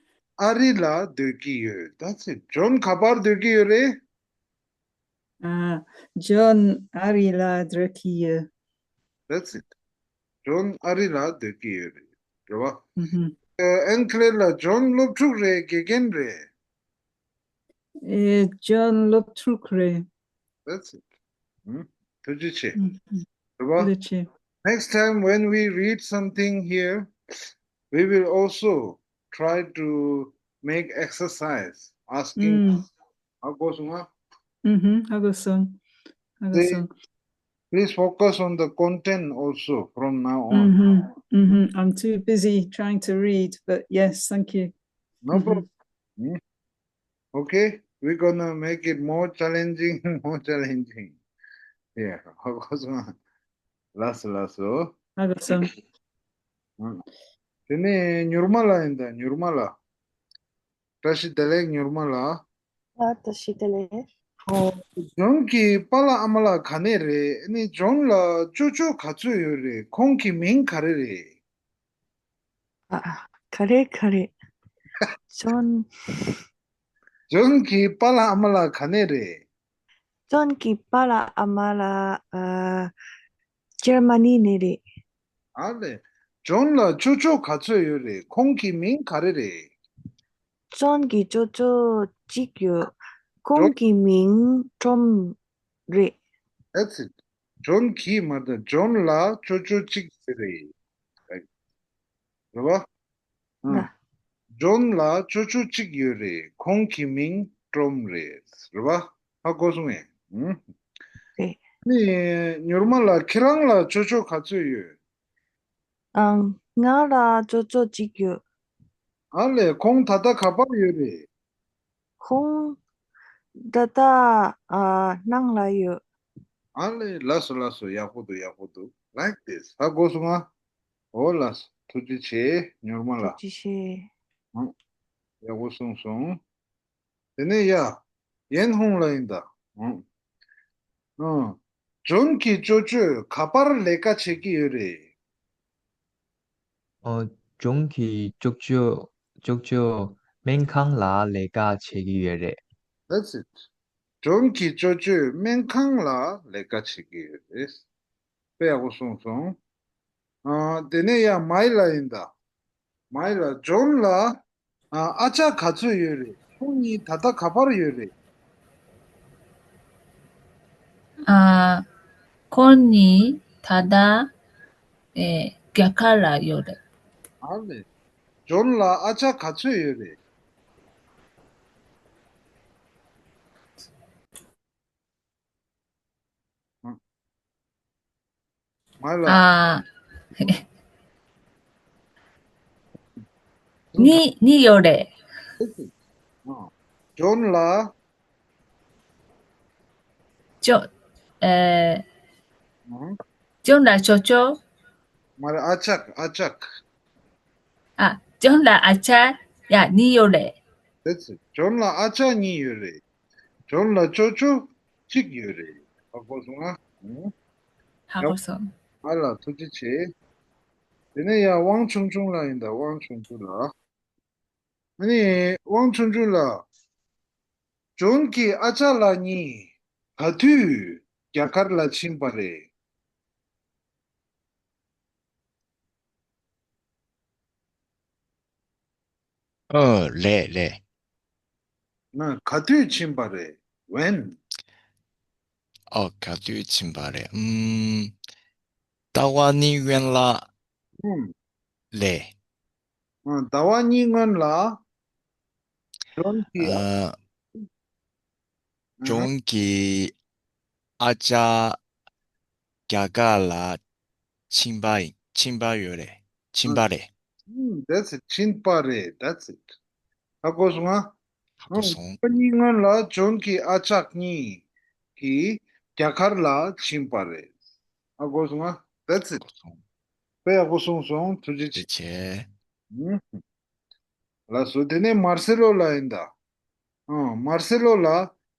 ཨ་རི་ལ་སྡོད་ཀྱི་ཡོད། That's it. ཇོན་ག་པར་སྡོད་ཀྱི་ཡོད་རེད། ཨ། ཇོན་ཨ་རི་ལ་སྡོད་ཀྱི་ཡོད། That's it. ཇོན་ཨ་རི་ལ་སྡོད་ཀྱི་ཡོད་རེད། རེད་པ། ཨ། ཨན་ཁི་ལེབ་ལགས། ཇོན་སློབ་ཕྲུག་རེད། དགེ་རྒན་རེད། ཨེ། ཇོན་སློབ་ཕྲུག་རེད། That's it. ཐུགས་རྗེ་ཆེ། རེད་པ། ཐུགས་རྗེ་ཆེ། Next time when we read something here, we will also try to make exercise asking. ཧ་གོ་སོང་ང་། ཧ་གོ་སོང་། ཧ་གོ་སོང་། Please focus on the content also from now on. I'm too busy trying to read, but yes, thank you. No problem. Okay, we're gonna make it more challenging, more challenging. Yeah, ཧ་གོ་སོང་ང་། ལགས་སོ། ལགས་སོ། ཧ་གོ་སོང་། དེ་ནས་མྱུར་མ་ལགས་ཡིན་ད། མྱུར་མ་ལགས། བཀྲ་ཤིས་བདེ་ལེགས། མྱུར་མ་ལགས། ཨ། བཀྲ་ཤིས་བདེ་ལེགས། ཨོ། ཇོན་གྱི་པཱ་ལགས་ཨ་མ་ལགས་ག་ནས་རེད། ཨ་ནི་ཇོན་ལ་ཅོ་ཅོ་ག་ཚོད་ཡོད་རེད། ཁོང་གི་མིང་ག་རེ་རེད། ཨ། ག་རེ་ག་རེ། ཇོན། ཇོན་གྱི་པཱ་ལགས་ཨ་མ་ལགས་ག་ནས་རེད། ཇོན་གྱི་པཱ་ལགས་ཨ་མ་ལགས། ཨ། འཇར་མ་ནི་ནས་རེད། ཨ་ལས། ཇོན་ལ་ཅོ་ཅོ་ག་ཚོད་ཡོད་རེད། ཁོང་གི་མིང་ག་རེ་རེད། ཇོན་གྱི་ཅོ་ཅོ་གཅིག་ཡོད། ཁོང་གི་མིང་ཊོམ་རེད། That's it. ཇོན་གྱི་མ་རེད། ཇོན་ལ་ཅོ་ཅོ་གཅིག་ཡོད་རེད། རེད་བ། ཨང་། ལ། ཇོན་ལ་ཅོ་ཅོ་གཅིག་ཡོད་རེད། ཁོང་གི་མིང་ཀྲོམ་རེད། རེད་བ། ཧ་གོ་སོང་ངས། ཨང་། རེད། ནི་ཉོར་མ་ལགས་ཁྱེད་རང་ལ་ཅོ་ཅོ་ག་ཚོད་ཡོད། ཨང་། ང་ལ་ཅོ་ཅོ་གཅིག་ཡོད། ཨ་ལས། ཁོང་ད་ལྟ་ག་པར་ཡོད་རེད། ཁོང་ད་ལྟ་ཨ་ནང་ལ་ཡོད། ཨ་ལས། ལགས་སོ་ལགས་སོ། ཡག་པོ་འདུག་ཡག་པོ་འདུག Like this. ཧ་གོ་སོང་ང་། འོ་ལགས་སོ། ཐུགས་རྗེ་ཆེ་ཉོར་མ་ལགས། ཐུགས་རྗེ་ཆེ། ཨང་། ཡག་པོ་གསུངས་སོང་། དེ་ནས་ཡ། ཡན་ཧུང་ལ་ཡིན་ད། ཨང་། ཨང་། ཇོན་གྱི་ཅོ་ཅོས་ག་པར་ལས་ཀ་བྱེད་ཀྱི་ཡོད་རེད། ཨོ། ཇོན་གྱི་ཅོ་ཅོ། ཅོ་ཅོ་སྨན་ཁང་ལ་ལས་ཀ་བྱེད་ཀྱི་ཡོད་རེད། That's it. ཇོན་གྱི་ཅོ་ཅོས་སྨན་ཁང་ལ་ལས་ཀ་བྱེད་ཀྱི་ཡོད་རེད། དཔེ་ཡག་པོ་གསུངས་སོང་། ཨ། དེ་ནས་ཡ་མའི་ལ་ཡིན་ད། མའི་ལ། ཇོན་ལ་ཨ་ཨ་ཅག་ག་ཚོད་ཡོད་རེད། ཁོང་གཉིས་ད་ལྟ་ག་པར་ཡོད་རེད། ཨ། ཁོང་གཉིས་ད་ལྟ་ཨེ་རྒྱ་གར་ལ་ཡོད་རེད། ཨ་ལས། ཇོན་ལ་ཨ་ཅག་ག་ཚོད་ཡོད་རེད། ཨ། མ་ལ། ཨ། གཉིས་གཉིས་ཡོད་རེད། ཨ། ཇོན་ལ། ཇོ། ཨེ། ཨང་། ཇོན་ལ་ཅོ་ཅོ། མ་རེད། ཨ་ཅག་ཨ་ཅག་ཨ། ཇོན་ལ་ཨ་ཅག་ཡ་གཉིས་ཡོད་རེད། That's it. ཇོན་ལ་ཨ་ཅག་གཉིས་ཡོད་རེད། ཇོན་ལ་ཅོ་ཅོ་གཅིག་ཡོད་རེད། ཧ་གོ་སོང་ང་། ཧ་གོ་སོང་། ཨ་ལ་ཐུགས་རྗེ་ཆེ། དེ་ནས་ཡ་ཝང་ཆུང་ཆུང་ལ་ཡིན་ད། ཝང་ཆུང་ཆུང་ལ། ཨ་ནི་ཝང་ཆུང་ཆུང་ལ། ཇོན་གྱི་ཨ་ཅག་ལགས་གཉིས་ག་དུས་རྒྱ་གར་ལ་ཕྱིན་པ་རེད། ཨོ་ལས་ལས། ང་ག་དུས་ཕྱིན་པ་རེད། When? ཨོ་ག་དུས་ཕྱིན་པ་རེད། ཨུམ། ཟླ་བ་གཉིས་སྔོན་ལ། ཨུམ། ལས། ཨ། ཟླ་བ་གཉིས་སྔོན་ལ། ཇོན་གྱི། ཨ། ཨ། ཇོན་གྱི་ཨ་ཅག་རྒྱ་གར་ལ་ཕྱིན་པ་ཡིན། ཕྱིན་པ་ཡོད་རེད། ཕྱིན་པ་རེད། ཨུམ། That's it. ཕྱིན་པ་རེད། That's it. ཧ་གོ་སོང་ང་། ཧ་གོ་སོང་། ཨུམ། ཟླ་བ་གཉིས་སྔོན་ལ་ཇོན་གྱི་ཨ་ཅག་གཉིས་ཀྱིས་རྒྱ་གར་ལ་ཕྱིན་པ་རེད། ཧ་གོ་སོང་ང་། That's it. ཧ་གོ་སོང་། དཔེ་ཡག་པོ་གསུངས་སོང་། ཐུགས་རྗེ་ཆེ། ཐུགས་རྗེ་ཆེ། ཨུམ། ལགས་སོ། དེ་ནས་མར་སེ་ལོ་ལ་ཡིན་ད། ཨང་། མར་སེ་ལོ་ལ།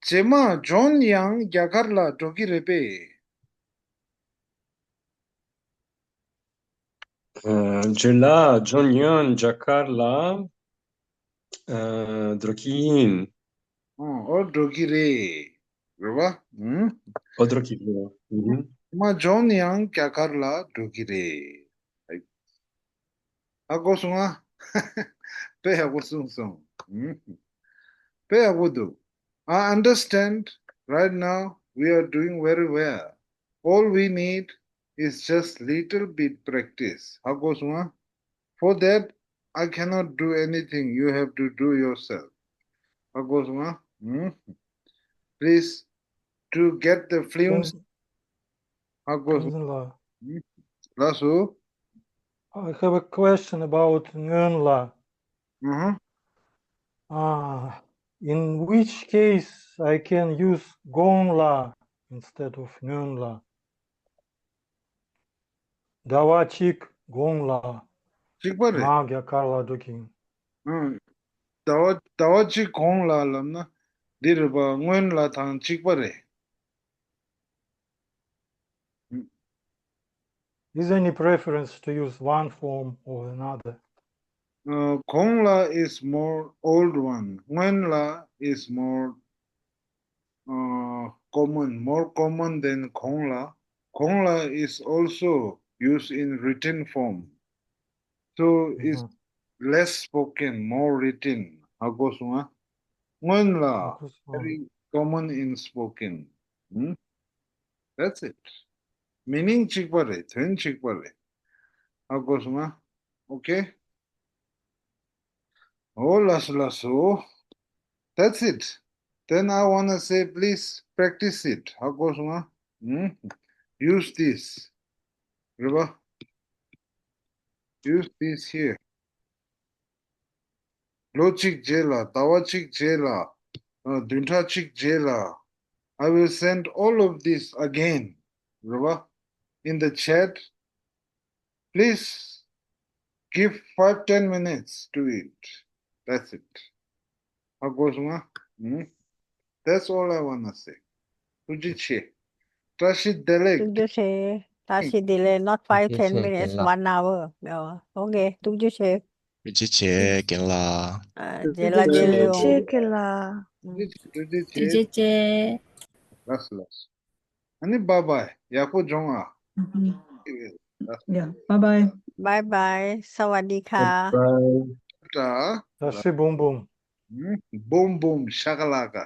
རྗེས་མ་ཇོན་ཡང་རྒྱ་གར་ལ་འགྲོ་གི་རེད་པས། ཨ། རྗེས་ལ་ཇོན་ཡང་རྒྱ་གར་ལ་ཨ་འགྲོ་གི་ཡིན། ཨང་། ཨོ་འགྲོ་གི་རེད། རེད་བ། ཨུམ། ཨོ་འགྲོ་གི་རེད། ཨུམ། མ་ཇོན་ཡང་རྒྱ་གར་ལ་འགྲོ་གི་རེད། ཧ་གོ་སོང་ང་། དཔེ་ཡག་པོ་གསུངས་སོང་། ཨུམ། དཔེ་ཡག་པོ་འདུག I understand right now we are doing very well. All we need is just little bit practice. ཧ་གོ་སོང་ང་། For that, I cannot do anything. You have to do yourself. ཧ་གོ་སོང་ང་། ཨུམ། Please, to get the fluency. ཧ་གོ་སོང་། ལགས་སོ། I have a question about སྔོན་ལ། ཨུ་ཧུ། Uh, in which case I can use གོང་ལ་instead of སྔོན་ལ། ཟླ་བ་གཅིག་གོང་ལ། གཅིག་པ་རེད། ང་རྒྱ་གར་ལ་འགྲོ་གི་ཡིན། ཨང་། ཟླ་བ་ཟླ་བ་གཅིག་གོང་ལ་ལབ་ན་འདི་རེད་པ། སྔོན་ལ་དང་གཅིག་པ་རེད། Is any preference to use one form or another? Uh, གོང་ལ་is more old one. སྔོན་ལ་is more uh, common, more common than གོང་ལ། གོང་ལ་is also used in written form. So it's less spoken, more written. ཧ་གོ་སོང་ང་། སྔོན་ལ་very common in spoken. Hmm? That's it. Meaning གཅིག་པ་རེད། དོན་གཅིག་པ་རེད། ཧ་གོ་སོང་ང་། Okay? ཨོ་ལགས་སོ་ལགས་སོ། That's it. Then I wanna say, please practice it. ཧ་གོ་སོང་ང་། ཨུམ། Use this. རེད་པ། Use this here. ལོ་གཅིག་རྗེས་ལ། ཟླ་བ་གཅིག་རྗེས་ལ། ཨ། བདུན་ཕྲག་གཅིག་རྗེས་ལ། I will send all of this again. རེད་པ། In the chat. Please give five, ten minutes to it. That's it. ཧ་གོ་སོང་ང་། ཨུམ། That's all I wanna say. ཐུགས་རྗེ་ཆེ། བཀྲ་ཤིས་བདེ་ལེགས། ཐུགས་རྗེ་ཆེ། བཀྲ་ཤིས་བདེ་ལེགས། Not five, ten minutes, one hour. Okay. ཐུགས་རྗེ་ཆེ། ཐུགས་རྗེ་ཆེ་རྒན་ལགས། ཨ། རྗེས་ལ་ཐུགས་རྗེ་ཆེ་མཇལ་ཡོང་། རྒན་ལགས། ཐུགས་རྗེ་ཆེ། ཐུགས་རྗེ་ཆེ། ཐུགས་རྗེ་ཆེ། ལགས་སོ་ལགས་སོ། ཨ་ནི་bye bye. ཡག་པོ་སྦྱོང་ཨ། Yeah, bye bye. Bye bye. สวัสดีค่ะ། བཀྲ་ཤིས་བུམ་བུམ། བུམ་བུམ་ཤ་ཀ་ལ་ཀ།